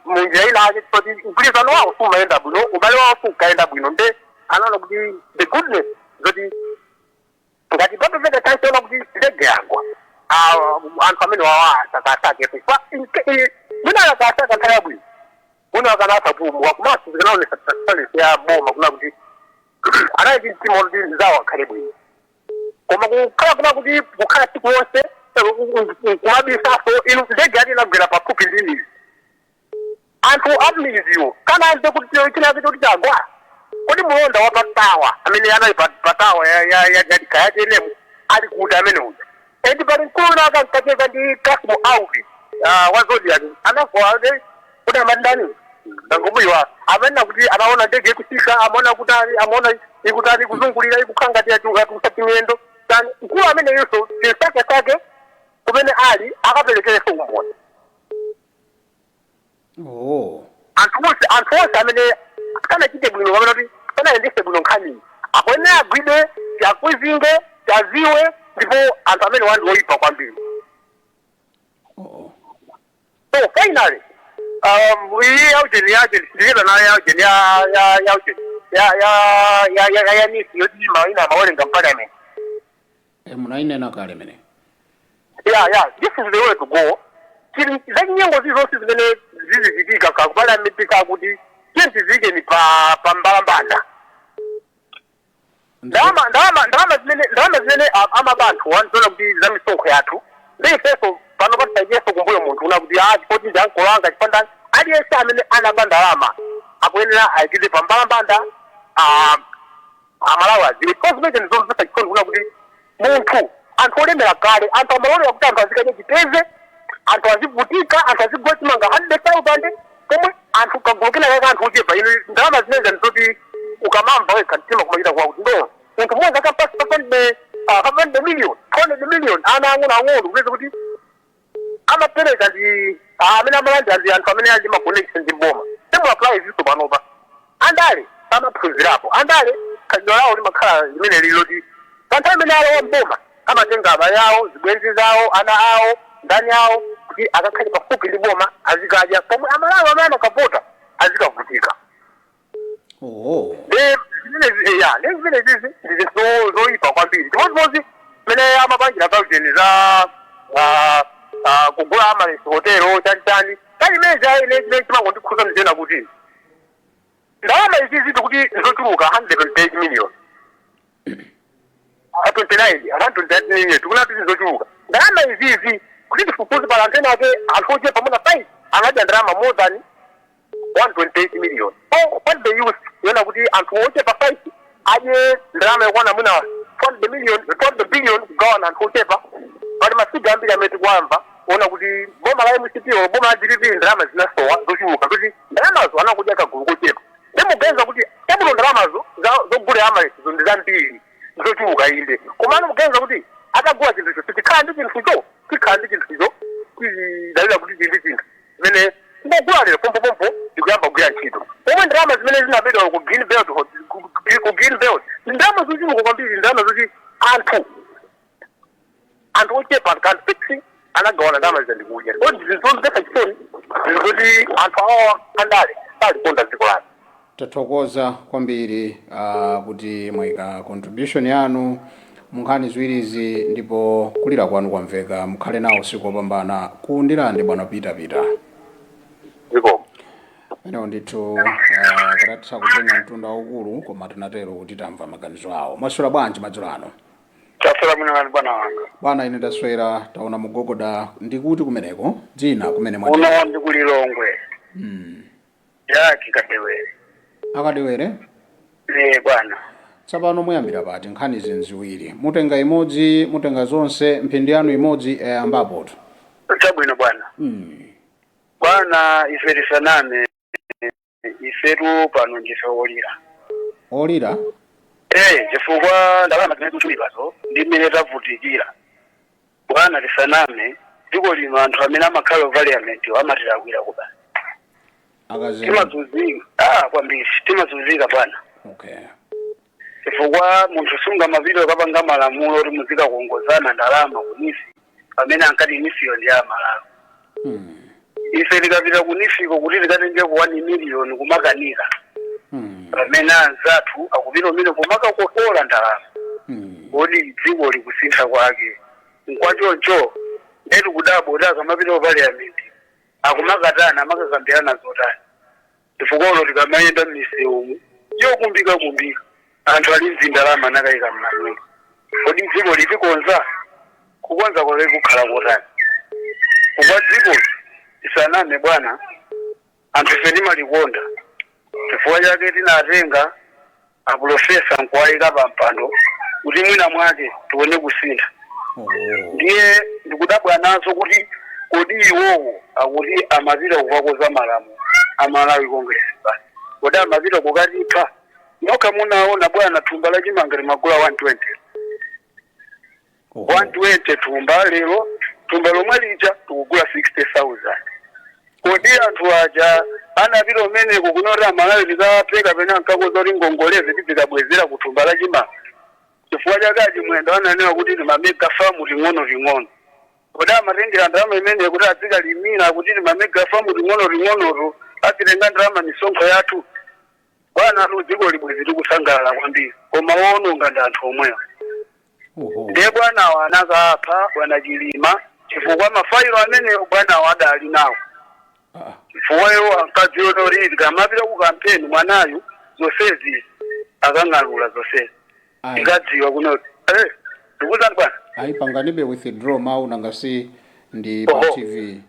munjira ina ake, chifukwa kuti mgwirizano wawo sumayenda bwino, ubale wawo sunkayenda bwino. Nde anaona kuti the goodness zoti ngati papezeka chance ona kuti ndege yagwa, anthu amene wawa asakasake, chifukwa mwina akasaka nthawi yabwino mwina akanatha kupumuka. Komanso zikanaonesa transparency ya boma kuna kuti anali ndi mtima kuti zawo akhale bwino. Koma kukhala kuna kuti kukhala tsiku lonse kumabisaso, inu ndege yati inagwera pafupi ndi mizi, anthu amiziwo kanamve kuti chinake choti chagwa. Kodi mulonda wa patawa amene anali patawa ya TNM ali kuti amene uja? Edi pali mkulu ankacheza ndi Kasimu Aubi wa Zodiak, anafoa kuti amandani ndangomuyiwa, amanena kuti anaona ndege ikusika, amaona kutani, amaona ikutani, ikuzungulira, ikukhala ngati yatulusa timiyendo tani. Mkulu amene yinso tinsakesake kumene ali, akaperekereso umboni. Oh. Anthu onse amene sanachite bwino kapena kuti sanayendese bwino nkhaniyi akuyenera agwidwe, tiakwizinge, tiaziwe, ndipo anthu amene wandi oyipa kwambiri. Oh. So finally, iyi yaujeni yaujeni ndiketa nayo yaujeni ya yaujeni ya NEEF yoti ina mawerenga parliament. E, munainena kale mene. Yeah, this is the way to go. Chili zachinyengo zizonse zimene zizichitika ka parliament, kakuti tiye tiziyikeni pa mbalambanda. Ndalama zimene amabanthu wandiona kuti za misonkho yathu, ndi ifenso pano patisaikeso kumbuyo munthu una kuti a chifoti ndi ankolanga chipandani. Aliyense amene anaba ndalama akuyenera ayikidwe pa mbalambanda, Amalawi adziwe. Chifukwa zimene ndizomvetsa chisoni kuna kuti munthu, anthu olemera kale, anthu amalolera kuti anthu azikadya chiteze, anthu azivutika, anthu azigula chimanga 100,000, pomwe anthu kagulu kena kake, anthu ochepa. Inu, ndalama zimene ndizoti ukamamva wekha mtima kumachita kuwa kuti ndo munthu mmodzi akapasa 500 million, 200 million, ana ang'ono ang'ono, kupeza kuti amapereka ndi amene amalandira ndi anthu amene ali ndi ma connection ndi boma. Same applies iso panopa. Andale samaphunzirapo. Andale khalidwe lawo limakhala limene liloti pa nthawi imene alowa mboma amatenga abale awo, zibwenzi zawo, ana awo, ndani awo. Kuti akakhale pafupi ndi boma, azikadya, pomwe Amalawi amene anakavota azikavutika. Ya, ndi zimene zizi ndi zinthu zoyipa kwambiri. Chimodzimodzi mmene amapangira kauteni za kugula Amaryllis Hotel, chanichani kali imene ine chimene chimangondikhuza ndizena kuti ndalama izizi ndikuti zochuluka, 128 million, 29, 129 million, tikuna kuti zochuluka ndalama izizi. Kuti tifufuze, pala anthu ena ake, anthu ochepa muna 5 anadya ndalama more than 128 million. Oh, what the use yona kuti anthu ochepa 5 adye ndalama yokwana mwina 200 million, 200 billion, kugawana anthu ochepa? Pali ma figure ambiri amene tikuamva ona kuti boma la MCP or boma la DPP ndalama zinasowa zochuluka, kuti ndalamazo anakudya kagulu kochepa. Ndimuganiza kuti chabwino, ndalamazo zogulira Amaryllis ndi zambiri, zochuluka inde, komano muganiza kuti atagula chinthucho tikhala ndi chinthucho, tikhala ndi chinthucho, tizidalira kuti tili ndi chinthu zimene ngogula lero pompopompo ndikuyamba kugwira ntchito, pomwe ndalama zimene zinabedwa ku Green Belt, ku Green Belt, ndi ndalama zochuluka kwambiri, ndalama zoti anthu ochepa anthu 6 anagawana ndalama zija ndikudya. So zinthu zomvetsa chisoni, zinthu zoti anthu awawa andale salikonda dziko lake. Tathokoza kwambiri kuti mwayika contribution yanu mu nkhani ziwirizi, ndipo kulira kwanu kwamveka. Mukhale nawo usiku wopambana. Kundilande, bwana Peter Peter. Zikomo. Menewo ndithu katatha kutenga mtunda waukulu, koma tinatero kuti tamva maganizo awo. Mwaswera bwanji madzulo ano? Taswera mwina kani, bwana wanga. Bwana, ine ndaswera. Taona mugogoda, ndikuti kumeneko, dzina kumene mwati? Uno ndi kulilongwe. Yaki Kadewere. Akadewere. Eh, bwana. Tsopano muyambira pati? Nkhani zinziwiri, mutenga imodzi, mutenga zonse? Mphindi yanu imodzi yayambapotu. Chabwino, bwana. Bwana, ife tisaname, ifetu pano ndife olira. Olira? Eh, chifukwa ndalama zimene zikuchulidwazo ndi mmene tavutikira. Bwana, tisaname, dziko lino anthu amene amakhala parliament amatilakwira kuba. Akazembe. Timazunzika kwambiri, timazunzika, bwana. Chifukwa munthu sungamapita ukapanga malamulo kuti muzikakongozana ndalama ku NEEF, pamene ankati NEEF yo ndi ya Malawi. Ife tikapita ku NEEF ko kuti tikatenge ku 1 million kumakanika, pamene anzathu akupita umene kumakakokola ndalama. Kodi dziko likusintha kwake nkwachoncho? Ndetu kudabwa kuti akamapita ku parliament akumakatana, amakakambirana zotani? Chifukwa ulo tikamayenda m'misewumu yokumbika kumbika, anthu ali mzindalama anakayika m'manyumba. Kodi dziko litikonza, kukonza kwake kukhala kotani? Kukwa dziko, tisaname bwana, anthu ife timalikonda. Chifukwa chake tinatenga aprofesa nkuwayika pa mpando kuti mwina mwake tione kusintha. Ndiye ndikudabwa nazo kuti kodi iwowo akuti amapita kukakoza malamulo, Amalawi Congress Party, kodi amapita kukatipha? Nokha munaona, bwana, thumba la chimanga limagula 120. 120 thumba, lero thumba lomwe lija tikugula 60,000. Kodi anthu aja anapita umeneko kunoti Amalawi tikaphe, kapena nkakoza kuti ngongolezi tizikabwezera ku thumba la chimanga? Chifukwa chake Achimwendo ananena kuti tima mega farm ting'ono ting'ono. Kodi amatengera ndalama imene kuti azikalimira kuti tima mega farm ting'ono ting'onoto azitenga ndalama misonkho yathu? Bwana, atu dziko libwezi tikusangalala kwambiri, koma woononga ndi anthu omwewa. Ndiye bwanawo anakapha bwana Chilima chifukwa mafailo amenewo bwanawo adali nawo, chifukwa iwo ankadziona kuti tikamapita ku kampeni mwanayu zonsezi akang'alula zonsezi. Ayi. Tikadziwa kuno, ndikuzani bwana. Ayi, panganibe withdraw mawu, nangasi ndi pa TV.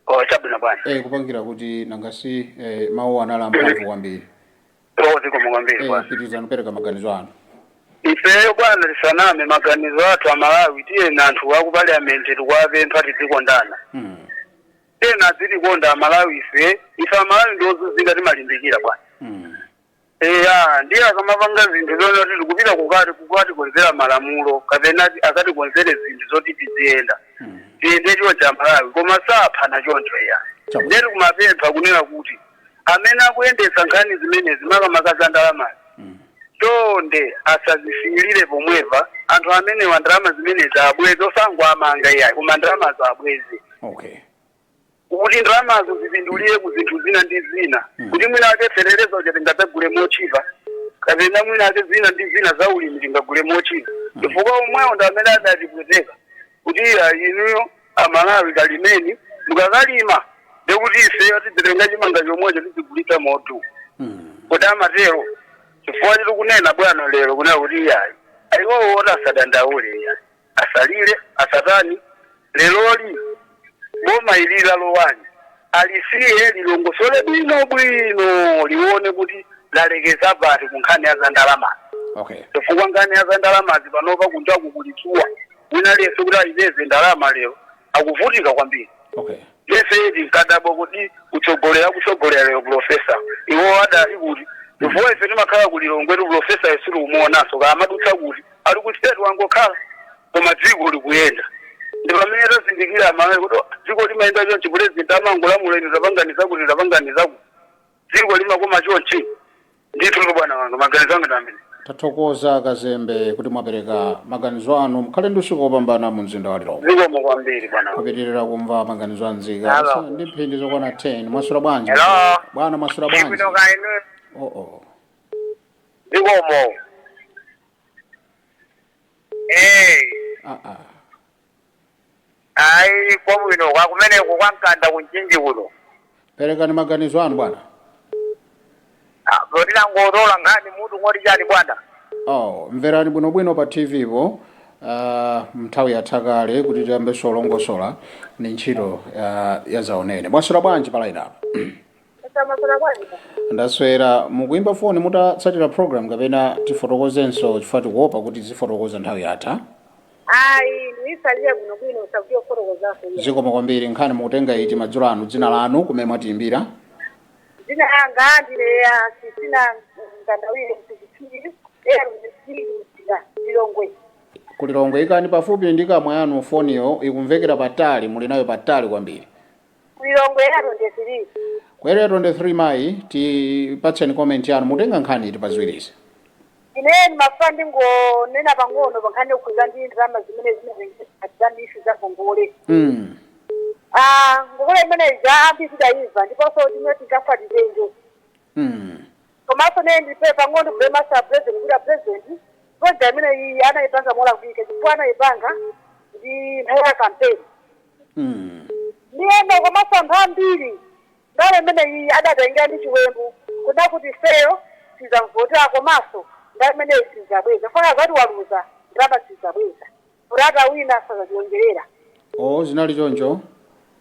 Oh, chabwino, bwana. Kupangira kuti nangasi mawu anali amphamvu kwambiri. Oh, zikomo kwambiri, bwana. Pitirizani kupereka maganizo anu. Ifeyo, bwana, tisaname, maganizo athu Amalawi, tiyena anthu aku parliament tikuwapempha tizikondana. Tena azitikonda Amalawi ife. Ife Amalawi ndiozunzika, timalimbikira, bwana. Eya, ndiye akamapanga zinthu zona kuti tikupita kukati kukatikonzera malamulo kapena akatikonzere zinthu zoti tiziyenda, tiyende choncho Amalawi, koma saphana choncho iya. Chabwino. Ndetu kumapempha kunena kuti amene akuyendetsa nkhani zimenezi, makamaka za ndalamazi, chonde asazisiyirire pomwepa. Anthu amenewa ndalama zimenezi abweze, osangwamanga iyayi, koma ndalamazo abweze. Okay. Kuti ndalamazo zipindulire ku zinthu zina ndi zina, kuti mwina ake fetereza uja tingadzagule mochipa, kapena mwina ake zina ndi zina za ulimi tingagule mochipa, chifukwa omwewo ndi amene adatipweteka kuti iya, inuyo Amalawi kalimeni, mukakalima ndekuti ifeyo tidzitenga chimanga chomwecho tizigulitsa moto. Kuti amatero chifukwa chiti kunena bwana lero kunena kuti iyayi, ayiwowo oti asadandaule, iyayi, asalire, asatani. Leroli boma ilila lowani alisiye lilongosole bwino bwino, liwone kuti lalekeza pati ku nkhani ya za ndalamazi. Chifukwa nkhani ya za ndalamazi panopa kunjaku kulitsuwa, wina aliyense kuti ayipeze ndalama lero akuvutika kwambiri. Lese tinkadabwa kuti kutsogolera kutsogolera lero professor iwo adali kuti, chifukwa ife timakhala kulilongwetu, professor isiri kumuonanso kaamadutsa kuti ali ku State wangokhala, koma dziko likuyenda. Ndi pamene tazindikira Amalawi kuti, oh, dziko limayenda chonchi, president amangolamula, inu tapanganiza kuti, tapanganiza kuti, dziko limakoma chonchi ndithu. Bwana wanga, maganizo anga ndi amene. Tathokoza Kazembe kuti mwapereka maganizo anu. Mukhale ndi usiku wopambana mu mzinda wa Lilongwe. Zikomo kwambiri, bwana wanga. Kupitirira kumva maganizo a nzika. Hello. Ndi mphindi zokwana 10. Mwaswera bwanji? Hello. Bwana, mwaswera bwanji? Bwino, kainu? Oh. Zikomo. Ah ah. Ayi, kwabwino kwa kumeneko kwa Mkanda kunchinji kuno. Perekani maganizo anu, bwana. Ah, potinangotola nkhani mutu ngoti chani, bwana? Oh, mverani bwinobwino pa TV po. Nthawi yatha kale kuti tiyambe solongosola ni ntchito ya zaonene. Mwaswera bwanji pa line apa? Ndaswera. Mukuimba foni mutatsatira program kapena tifotokozenso, chifukwa tikuopa kuti zifotokoza nthawi yatha? Ayi, ndiyisalire bwinobwino, usakuti kufotokozaso. Zikomo kwambiri. Nkhani mukutenga iti madzulo ano? Dzina lanu, kumene mwatiyimbira? Dzina langa ndine Kristina Mkandawire, msichipiri ero Lilongwe. Kulilongwe. Ikani pafupi ndi kamwa yanu foniyo, ikumvekera patali, muli nayo patali kwambiri. Kulilongwe, area 23. Ku Area 23. Mayi, tipatseni comment yanu, mutenga nkhani iti paziwirizi? Ine ndimafuna ndingonena pang'ono pa nkhani yokhuza ndi ndalama zimene zimatengesa za NEEF, za ngongole. Ah, ngongole imeneyi ambiri tidayimva, ndiponso timene tinkafa titenge. Komanso ne ndipe pang'ono kulemasa president kuti a president, project imene iyi anayipanga molakwika, chifukwa anayipanga ndi nthawi ya campaign. Ndiyeno komanso anthu ambiri ndalama imene iyi adatengera ndi chiwembu kuna kuti ifeyo sizamvotera, komanso ndalama imeneyi sizabweza, fana zati waluza ndalama sizabweza, kuti atawina sazachionjerera. Oh, zinali choncho?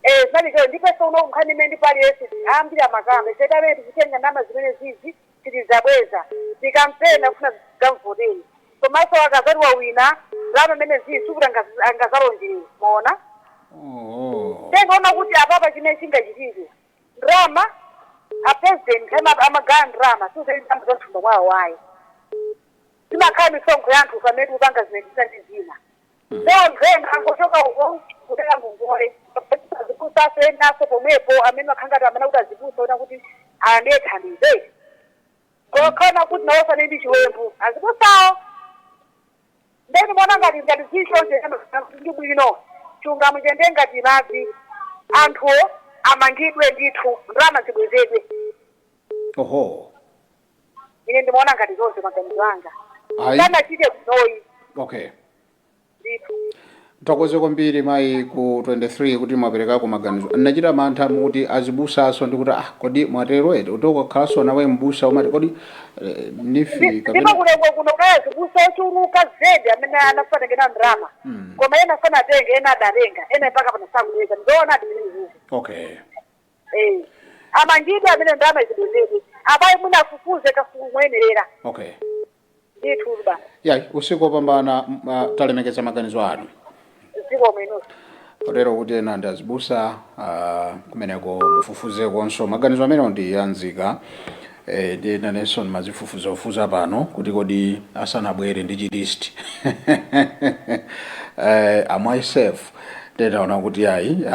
Eh, zinali choncho. Ndiponso uno nkhani imene ndipali yese ambiri amakamba ife tamene tikutenga ndalama zimene zizi titizabweza, tikampena kufuna zigamvoteri, komanso akazati wawina ndalama imene zizi sikuti angazalonjerere, maona? Oh. Tengoona kuti apapa chimene chingachitike, ndalama a president amagaya ndalama siuzendamba za mthumba mwawo wayi, zimakhala misonkho ya anthu pamene tikupanga zimene zina ndi zina. So anthu ena angochoka uko kutenga ngongole, azipusaso enaso pomwepo amene wakhangati amene kuti azipusa ona kuti alandire thandizo, kokhona kuti nawosane ndi chiwembu azipusawo. Ndeni mona ngati zichonje ndi bwino, chilungamo chende ngati madzi, anthuwo amangidwe ndithu, ndalama zibwezedwe. Oho. Ine ndimaona ngati zonse maganizo anga. Ayi. Sanachite bwinoyi. Ndithu. Thokoze kwambiri mayi ku 23 kuti mwaperekako maganizo. Ndinachita mantha mukuti azibusaso, ndikuti, ah, kodi mwatero ete utokakhalanso nawe mbusa umati kodi NEEF Ndipo kapena kulengwe kuno kaya zibusa ochuluka zedi amene anafanekena ndalama, koma ena sanatenge, ena adatenga, ena mpaka pano sakubweza. Ndizoona zimenezi. Eh, amangidwe amene, ndalama zibwezedwe, abayi mwina afufuze kafuku muyenerera. Ndithu ba. Yayi, usiku wopambana. Talemekeza maganizo anu. Zikomo inunso. Kotero kuti ena ndi azibusa, kumeneko mufufuzekonso maganizo amenewo ndi anzika. Ndi nanenso mazifufuzafufuza pano kuti kodi asanabwere ndi chilist am I safe? Ndetaona kuti ayi,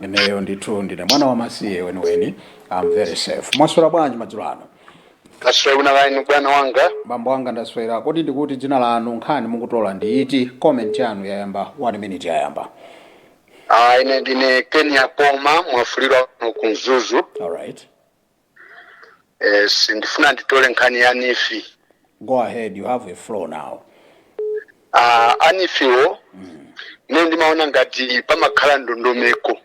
ineyo ndithu ndine mwana wamasiye weniweni, I'm very safe. Mwaswera bwanji madzulo ano? Taswera bwino kaini, bwana wanga. Bambo anga, ndaswera. Kodi ndikuti dzina lanu, nkhani mukutola ndi iti? Comment yanu yayamba, 1 minute yayamba. Ine ndine Kenya Poma Mwafulirwa kuno ku Mzuzu. Alright. Ndifuna nditole nkhani ya NEEF. Go ahead, you have a floor now. A NEEF-wo ine ndimaona ngati pamakhala ndondomeko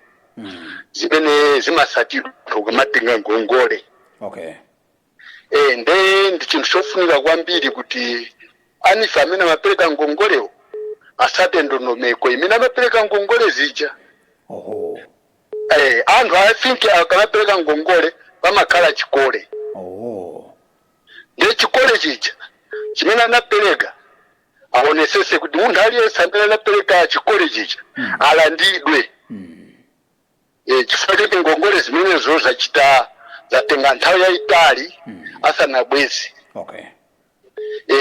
zimene zimasatidwa anthu kumatenga ngongole. Nde ndi chinthu chofunika kwambiri kuti a NEEF amene amapereka ngongolewo asate ndondomeko imene amapereka ngongole zija. Anthu, I think, akamapereka ngongole pamakhala chikole. Ndiye chikole chija chimene anapereka aonesese kuti munthu aliyense amene anapereka chikole chija alandidwe. Chifukwa choti ngongole zimenezo zachita zatenga nthawi yayitali asanabweze.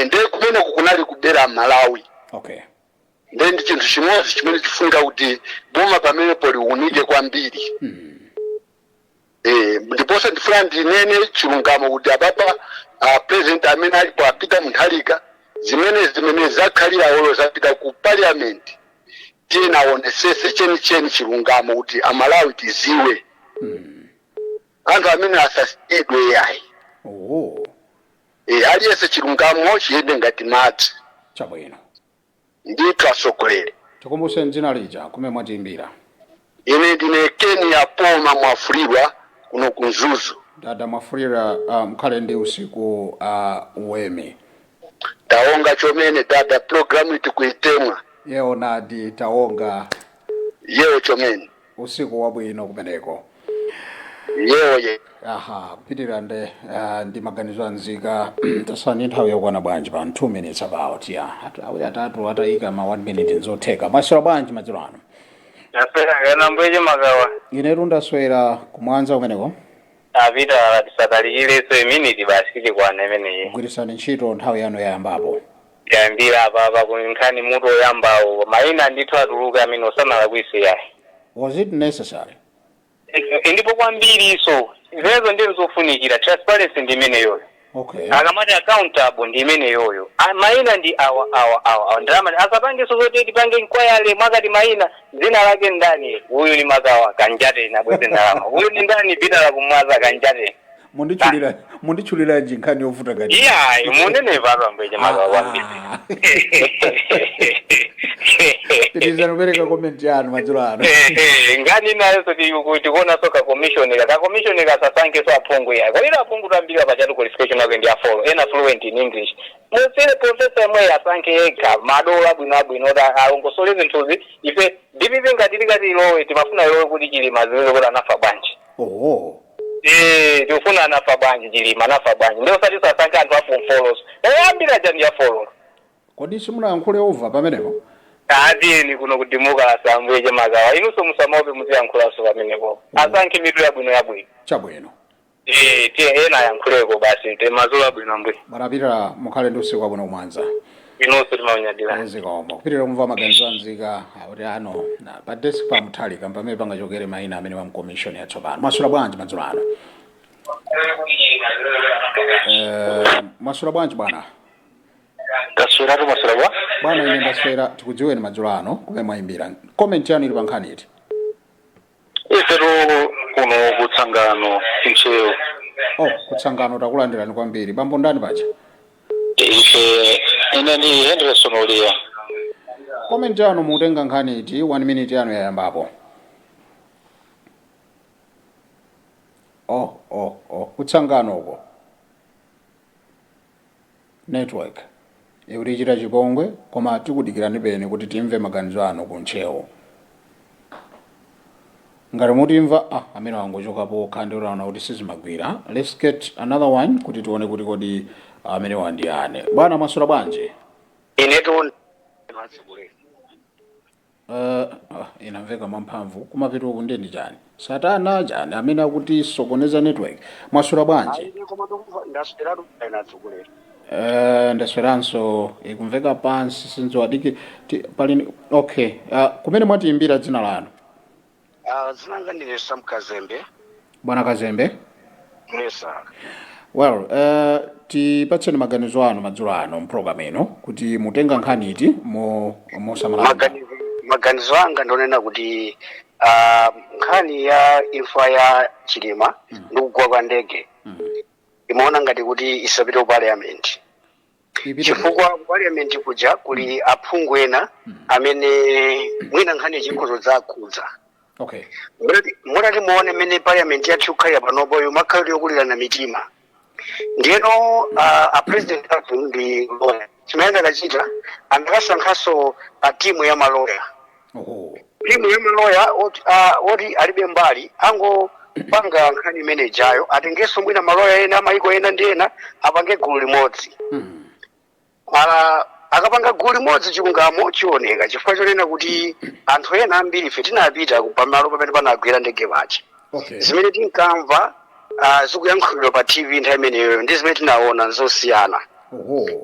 Ndiye kumeneku kunali kubera Malawi. Ndiye ndi chinthu chimodzi chimene chifunika kuti boma pamenepo liunike kwambiri. Ndiponso ndifuna ndinene chilungamo kuti apapa president amene alipo a Peter Mutharika, zimene zakhalira olo zapita ku parliament, tiyena aonesese chenicheni chilungamo kuti Amalawi tiziwe. Anthu amene asasiyidwe yayi. Aliyense chilungamo chiyende ngati madzi. Chabwino. Ndithu atsogoleri. Tikumbuse dzina lija kumene mwatiimbira. Ine ndine Kenya Poma Mwafulirwa kuno ku Mzuzu. Dada Mwafulirwa, mukhale ndi usiku wemi. Taonga chomene dada, programu itikuitemwa. Yewo nadi, taonga. Yewo chomene. Usiku wabwino kumeneko. Yewo ye. Aha, kupitirira nde ndi maganizo anzika. Tasani nthawi yokwana bwanji pa 2 minutes about ya awiri atatu atayika ma 1 minute nzotheka. Mwaswera bwanji madzulo ano? Naswera kana mbweje Magawa. Inetu ndaswera. Kumwanza kumeneko? Apita tisatalikireso minute basi tikwana imeneyi. Gwirisani ntchito, nthawi yanu yayambapo. Yambira apa ku nkhani mutu oyambawo, mayina ndithu atuluka amene osanala kuisiyayi. Was it necessary? Ndipo kwambiriso zimenezo ndi zofunikira, transparency ndi imeneyoyo. Akamati accountable ndi imeneyoyo. Mayina ndi awa awa awa awa, ndalama asapangenso zoti tipange inquiry mwakati mayina, dzina lake ndani, uyu ni Magawa kanjate nabweze ndalama, uyu ni ndani Peter kumwaza kanjate. Munditchuliranji nkhani yovuta ngati Iyayi, munene papa mbweje Magawa kwambiri. Pitirizani kupereka comment yanu madzulo ano. Ngani nayo tikuona so ka commission ka commission kasasankhe so aphungu ya kolera aphungu tambira pachatu qualification yake ndi afolo ena fluent in English, musire professor yemwe asankhe yekha madola abwino abwino oti alongosole zinthuzi. Ife DPP ngati tikati ilowe, timafuna ilowe kuti Chilima ziweze kuti anafa bwanji. Tikufuna anafa bwanji Chilima, anafa bwanji, ndio usati sasankhe anthu a form four, oyambira cha ndi afolo. Kodi simunayankhule over pamenepo? Atiyeni kuno ku democracy ambuye Magawa, inunso musamaope, muziyankhulanso pamenepo, asankhe mitu yabwino yabwino. Chabwino. Tiye ena ayankhuleko basi, te madzulo abwino ambuye. Bwana, mukhale ndi usiku wabwino kumwanza. Inunso timaunyadira. Zikomo. Kupitirira kumva maganizo anzika akuti ano na pa desk pa Mutharika pamene pangachokere mayina amene wa mcommission yatsopano. Mwaswera bwanji madzulo ano? Mwaswera bwanji bwana? Tasweratu, maswera bwa? Bwana, ine ndaswera. Tikudziweni madzulo ano, kumene mwayimbira, comment yanu ili pa nkhani iti? Ifetu kuno kutsangano Ntcheu. Oh, kutsangano, takulandirani kwambiri. Bambo ndani paja? Ife, ine ndi Henderson Uliya. Comment yanu, mukutenga nkhani iti? One minute yanu yayambapo. Oh, kutsangano uko network ikutichita chipongwe, koma tikudikirani peni kuti timve maganizo anu kuntcheu ngati mutimva. Ah, amene wangochokapo okha ndi utaona kuti sizimagwira. Let's get another one kuti tione kuti kodi amene wandiyane. Bwana, mwaswera bwanji? Inetu Inamveka mwamphamvu kumapeto uku. Ndiye ndi chani, satana chani amene akuti sokoneza network? Mwaswera bwanji? Ndasweratu inatsogoleri. Ndasweranso, ikumveka pansi, sinzowa diki pali. Okay, kumene mwatiimbira, dzina lanu? Dzinanga ndine Sam Kazembe. Bwana Kazembe. Yes sir. Well, tipatseni maganizo anu madzulo ano mpulogalamu ino kuti mutenga nkhani iti mosamala. Maganizo Maganizo anga ndonena kuti nkhani ya imfa ya Chilima ndi kugwa kwa ndege imaona ngati kuti isapite ku parliament, chifukwa ku parliament kuja kuli aphungu ena amene mwina nkhani chikhozo zakhudza. Mutati muone mmene parliament yathu ikukhalira panopo, imakhala yokulirana mitima. Ndiyeno a president athu ndi lawyer. Chimene akachita, anakasankhanso a timu ya maloya, timu ya maloya oti alibe mbali, angopanga nkhani imene ijayo. Atengenso mwina maloya ena amayiko ena ndi ena, apange gulu limodzi. Akapanga gulu limodzi, chilungamo chioneka, chifukwa chonena kuti anthu ena ambiri ife tinapita pamalo pamene panagwera ndege paja. Zimene tinkamva zikuyankhulidwa pa TV nthawi imeneyo ndi zimene tinaona nzosiyana.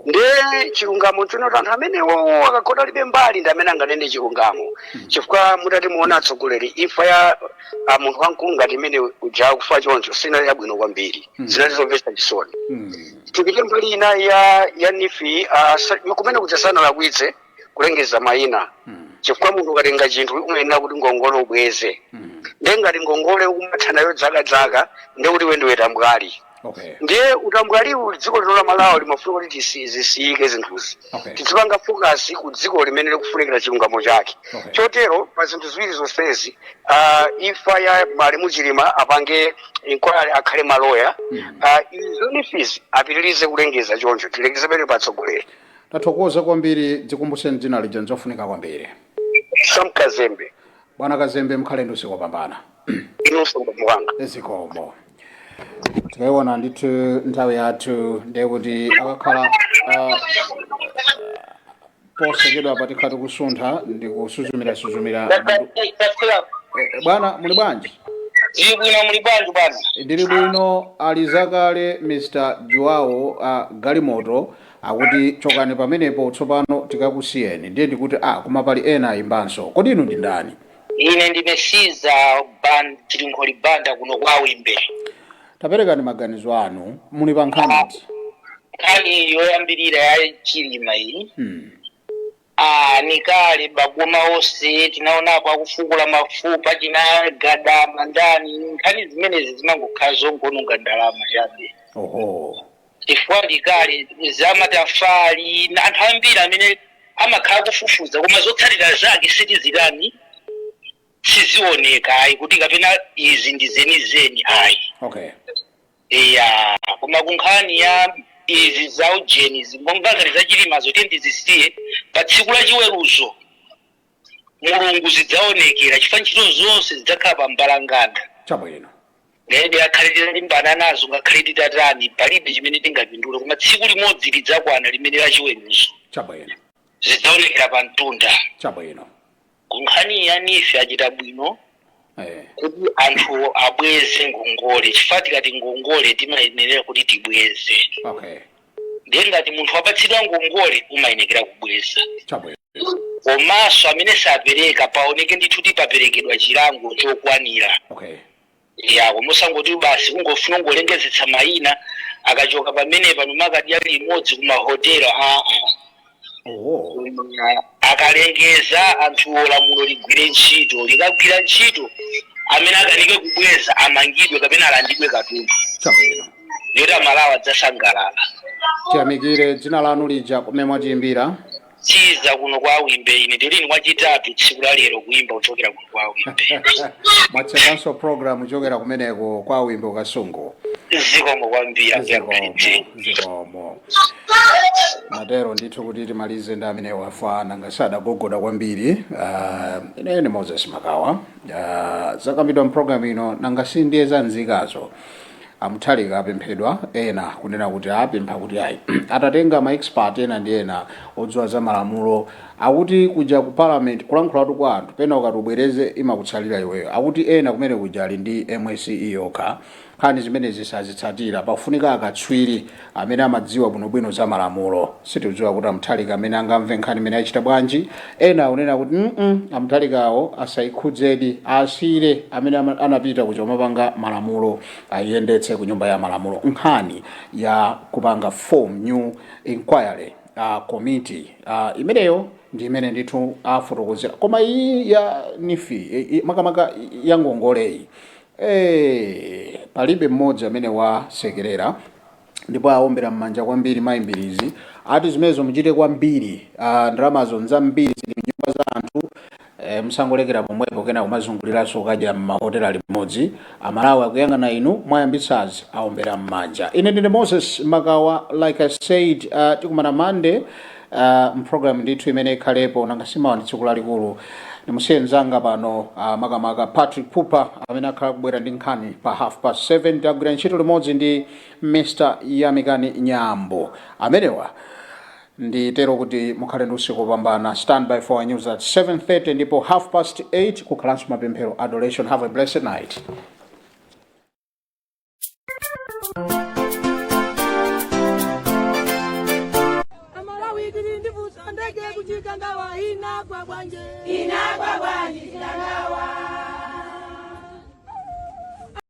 Ndiye chilungamo nchonoti anthu amenewo akakhoda alibe mbali ndi amene anganene chilungamo, chifukwa mutati muona atsogoleri, imfa ya munthu wamkulu ngati imene uja kufa choncho sinali yabwino kwambiri, zinali zomvetsa chisoni. Tipite mbali ina ya NEEF. Kumene kuja sanalakwitse kulengeza mayina, chifukwa munthu ukatenga chinthu umayenera kuti ngongole ubweze. Ndiye ngati ngongole ukumatha nayo dzakadzaka, ndiye kuti iwe ndiwe tambwali. Ndiye utambwaliwu, dziko lino la Malawi limafuna kuti zisiyike zinthuzi, tizipanga focus ku dziko limene likufunikira chilungamo chake. Chotero pa zinthu ziwiri zonsezi, imfa ya malemu Chilima apange inquiry, akhale maloya, izo NEEF apitirize kulengeza choncho. Tilengeze pene patsogoleri. Tathokoza kwambiri. Dzikumbuseni dzina lija, nzofunika kwambiri. Sam Kazembe. Bwana Kazembe, mkhale ndi usiku wopambana. Inunso, mwanga. Zikomo. Tikaiona ndithu nthawi yathu, ndiye kuti akakhala posachedwa pa tikhala tikusuntha ndi kusuzumira suzumira. Bwana, muli bwanji? Ndili bwino, muli bwanji bwana? Ndili bwino. Ali zakale Mr Joao galimoto akuti chokani pamenepo, tsopano tikakusiyeni. Ndiye ndikuti koma pali ena ayimbanso. Kodi inu ndi ndani? Ine ndine Siza Band Chilinkholi Banda kuno kwa Wimbe. Taperekani maganizo anu, muli pa nkhani? Nkhani yoyambirira ya Chilima iyi, nikale baboma onse tinaonapo akufukula mafupa, chinagadama ndani. Nkhani zimenezi zimangokhala zongononga ndalama chabe, chifukwa ndikale zamatafali na anthu ambiri amene amakhala kufufuza, koma zotsatira zake sitizitani, sizioneka ayi kuti kapena izi ndi zenizeni ayi. Iya, koma kunkhani ya izi za ujeni, monga ngati zachilimazo, tiye ndizisiye pa tsiku la chiweruzo. Mulungu zidzaonekera, chifukwa ntchito zonse zidzakhala pa mbalanganda. Ngati akhale titalimbana nazo, ngakhale titatani, palibe chimene tingapindule, koma tsiku limodzi lidzakwana limene la chiweruzo, zidzaonekera pa mtunda. Kunkhani ya NEEF, achita bwino kuti anthu abweze ngongole, chifukwa tikati ngongole timayenera kuti tibweze. Ndiye ngati munthu wapatsidwa ngongole, umayenekera kubweza. Komanso amene sapereka, paoneke ndithu kuti paperekedwa chilango chokwanira. Ya, koma usangoti basi kungofuna kungolengezetsa mayina, akachoka pamenepa numakadya limodzi kumahotelo, aa. Akalengeza anthuwo, lamulo ligwire ntchito. Likagwira ntchito, amene akanike kubweza amangidwe kapena alandidwe katundu. Ndiyoti Amalawi adzasangalala. Tiyamikire. Dzina lanu lija, kumene mwatiyimbira? Chiza kuno kwa Wimbe. Ine ndilini wachitatu tsiku la lero kuyimba kuchokera kuno kwa Wimbe. Mwatsekanso program kuchokera kumeneko kwa Wimbe, Kasungu. Zikomo kwambiri. Zikomo, zikomo. Matero ndithu kuti timalize ndi amene wafa nanga sadagogoda kwambiri. Ineyo ni Moses Makawa. Zakambidwa mpulogalamu ino, nanga si ndiye za nzikazo. Amuthalika apemphedwa ena kunena kuti apempha kuti ayi, atatenga ma expert ena ndi ena odziwa za malamulo, akuti kuja ku parliament kulankhulatu kwa anthu pena ukati ubwereze imakutsalira iweyo. Akuti ena kumene kuja ali ndi MSCE yokha, nkhani zimenezi sazitsatira. Pafunika akatswiri amene amadziwa bwinobwino za malamulo. Sitikudziwa kuti Amuthalika amene angamve nkhani imene achita bwanji. Ena akunena kuti Amuthalikawo asayikhudzedi, asiyire amene anapita kuja kumapanga malamulo, ayiyendetse ku nyumba ya malamulo nkhani ya kupanga form new inquiry committee imeneyo. Ndi imene ndithu afotokozera. Koma iyi ya NEEF, makamaka ya ngongoleyi, palibe mmodzi amene wasekerera, ndipo awombera m'manja kwambiri mayimbirizi, ati zimenezo muchite kwambiri. Ndalamazo nzambiri, zili mnyumba za anthu, musangolekera pomwepo, kena kumazunguliranso kukadya m'mahotela limodzi. Amalawi akuyang'ana inu mwayambitsazi, awombera m'manja. Ine ndine Moses Makawa. Like I said, tikumana Monday mprogram ndithu imene ikhalepo. Nanga simawa ndi tsiku lalikulu. Ndimusiye mzanga pano, makamaka Patrick Pupa, amene akhala kubwera ndi nkhani pa 7:30. Tagwira ntchito limodzi ndi Mr Yamikani Nyambo. Amenewa nditero kuti mukhale ndi usiku wopambana. Stand by for our news at 7:30, ndipo 8:30 kukhalanso mapemphero, adoration. Have a blessed night. Amalawi tili ndi funso, ndege kuchikangawa inagwa bwanji? Inagwa bwanji Chikangawa?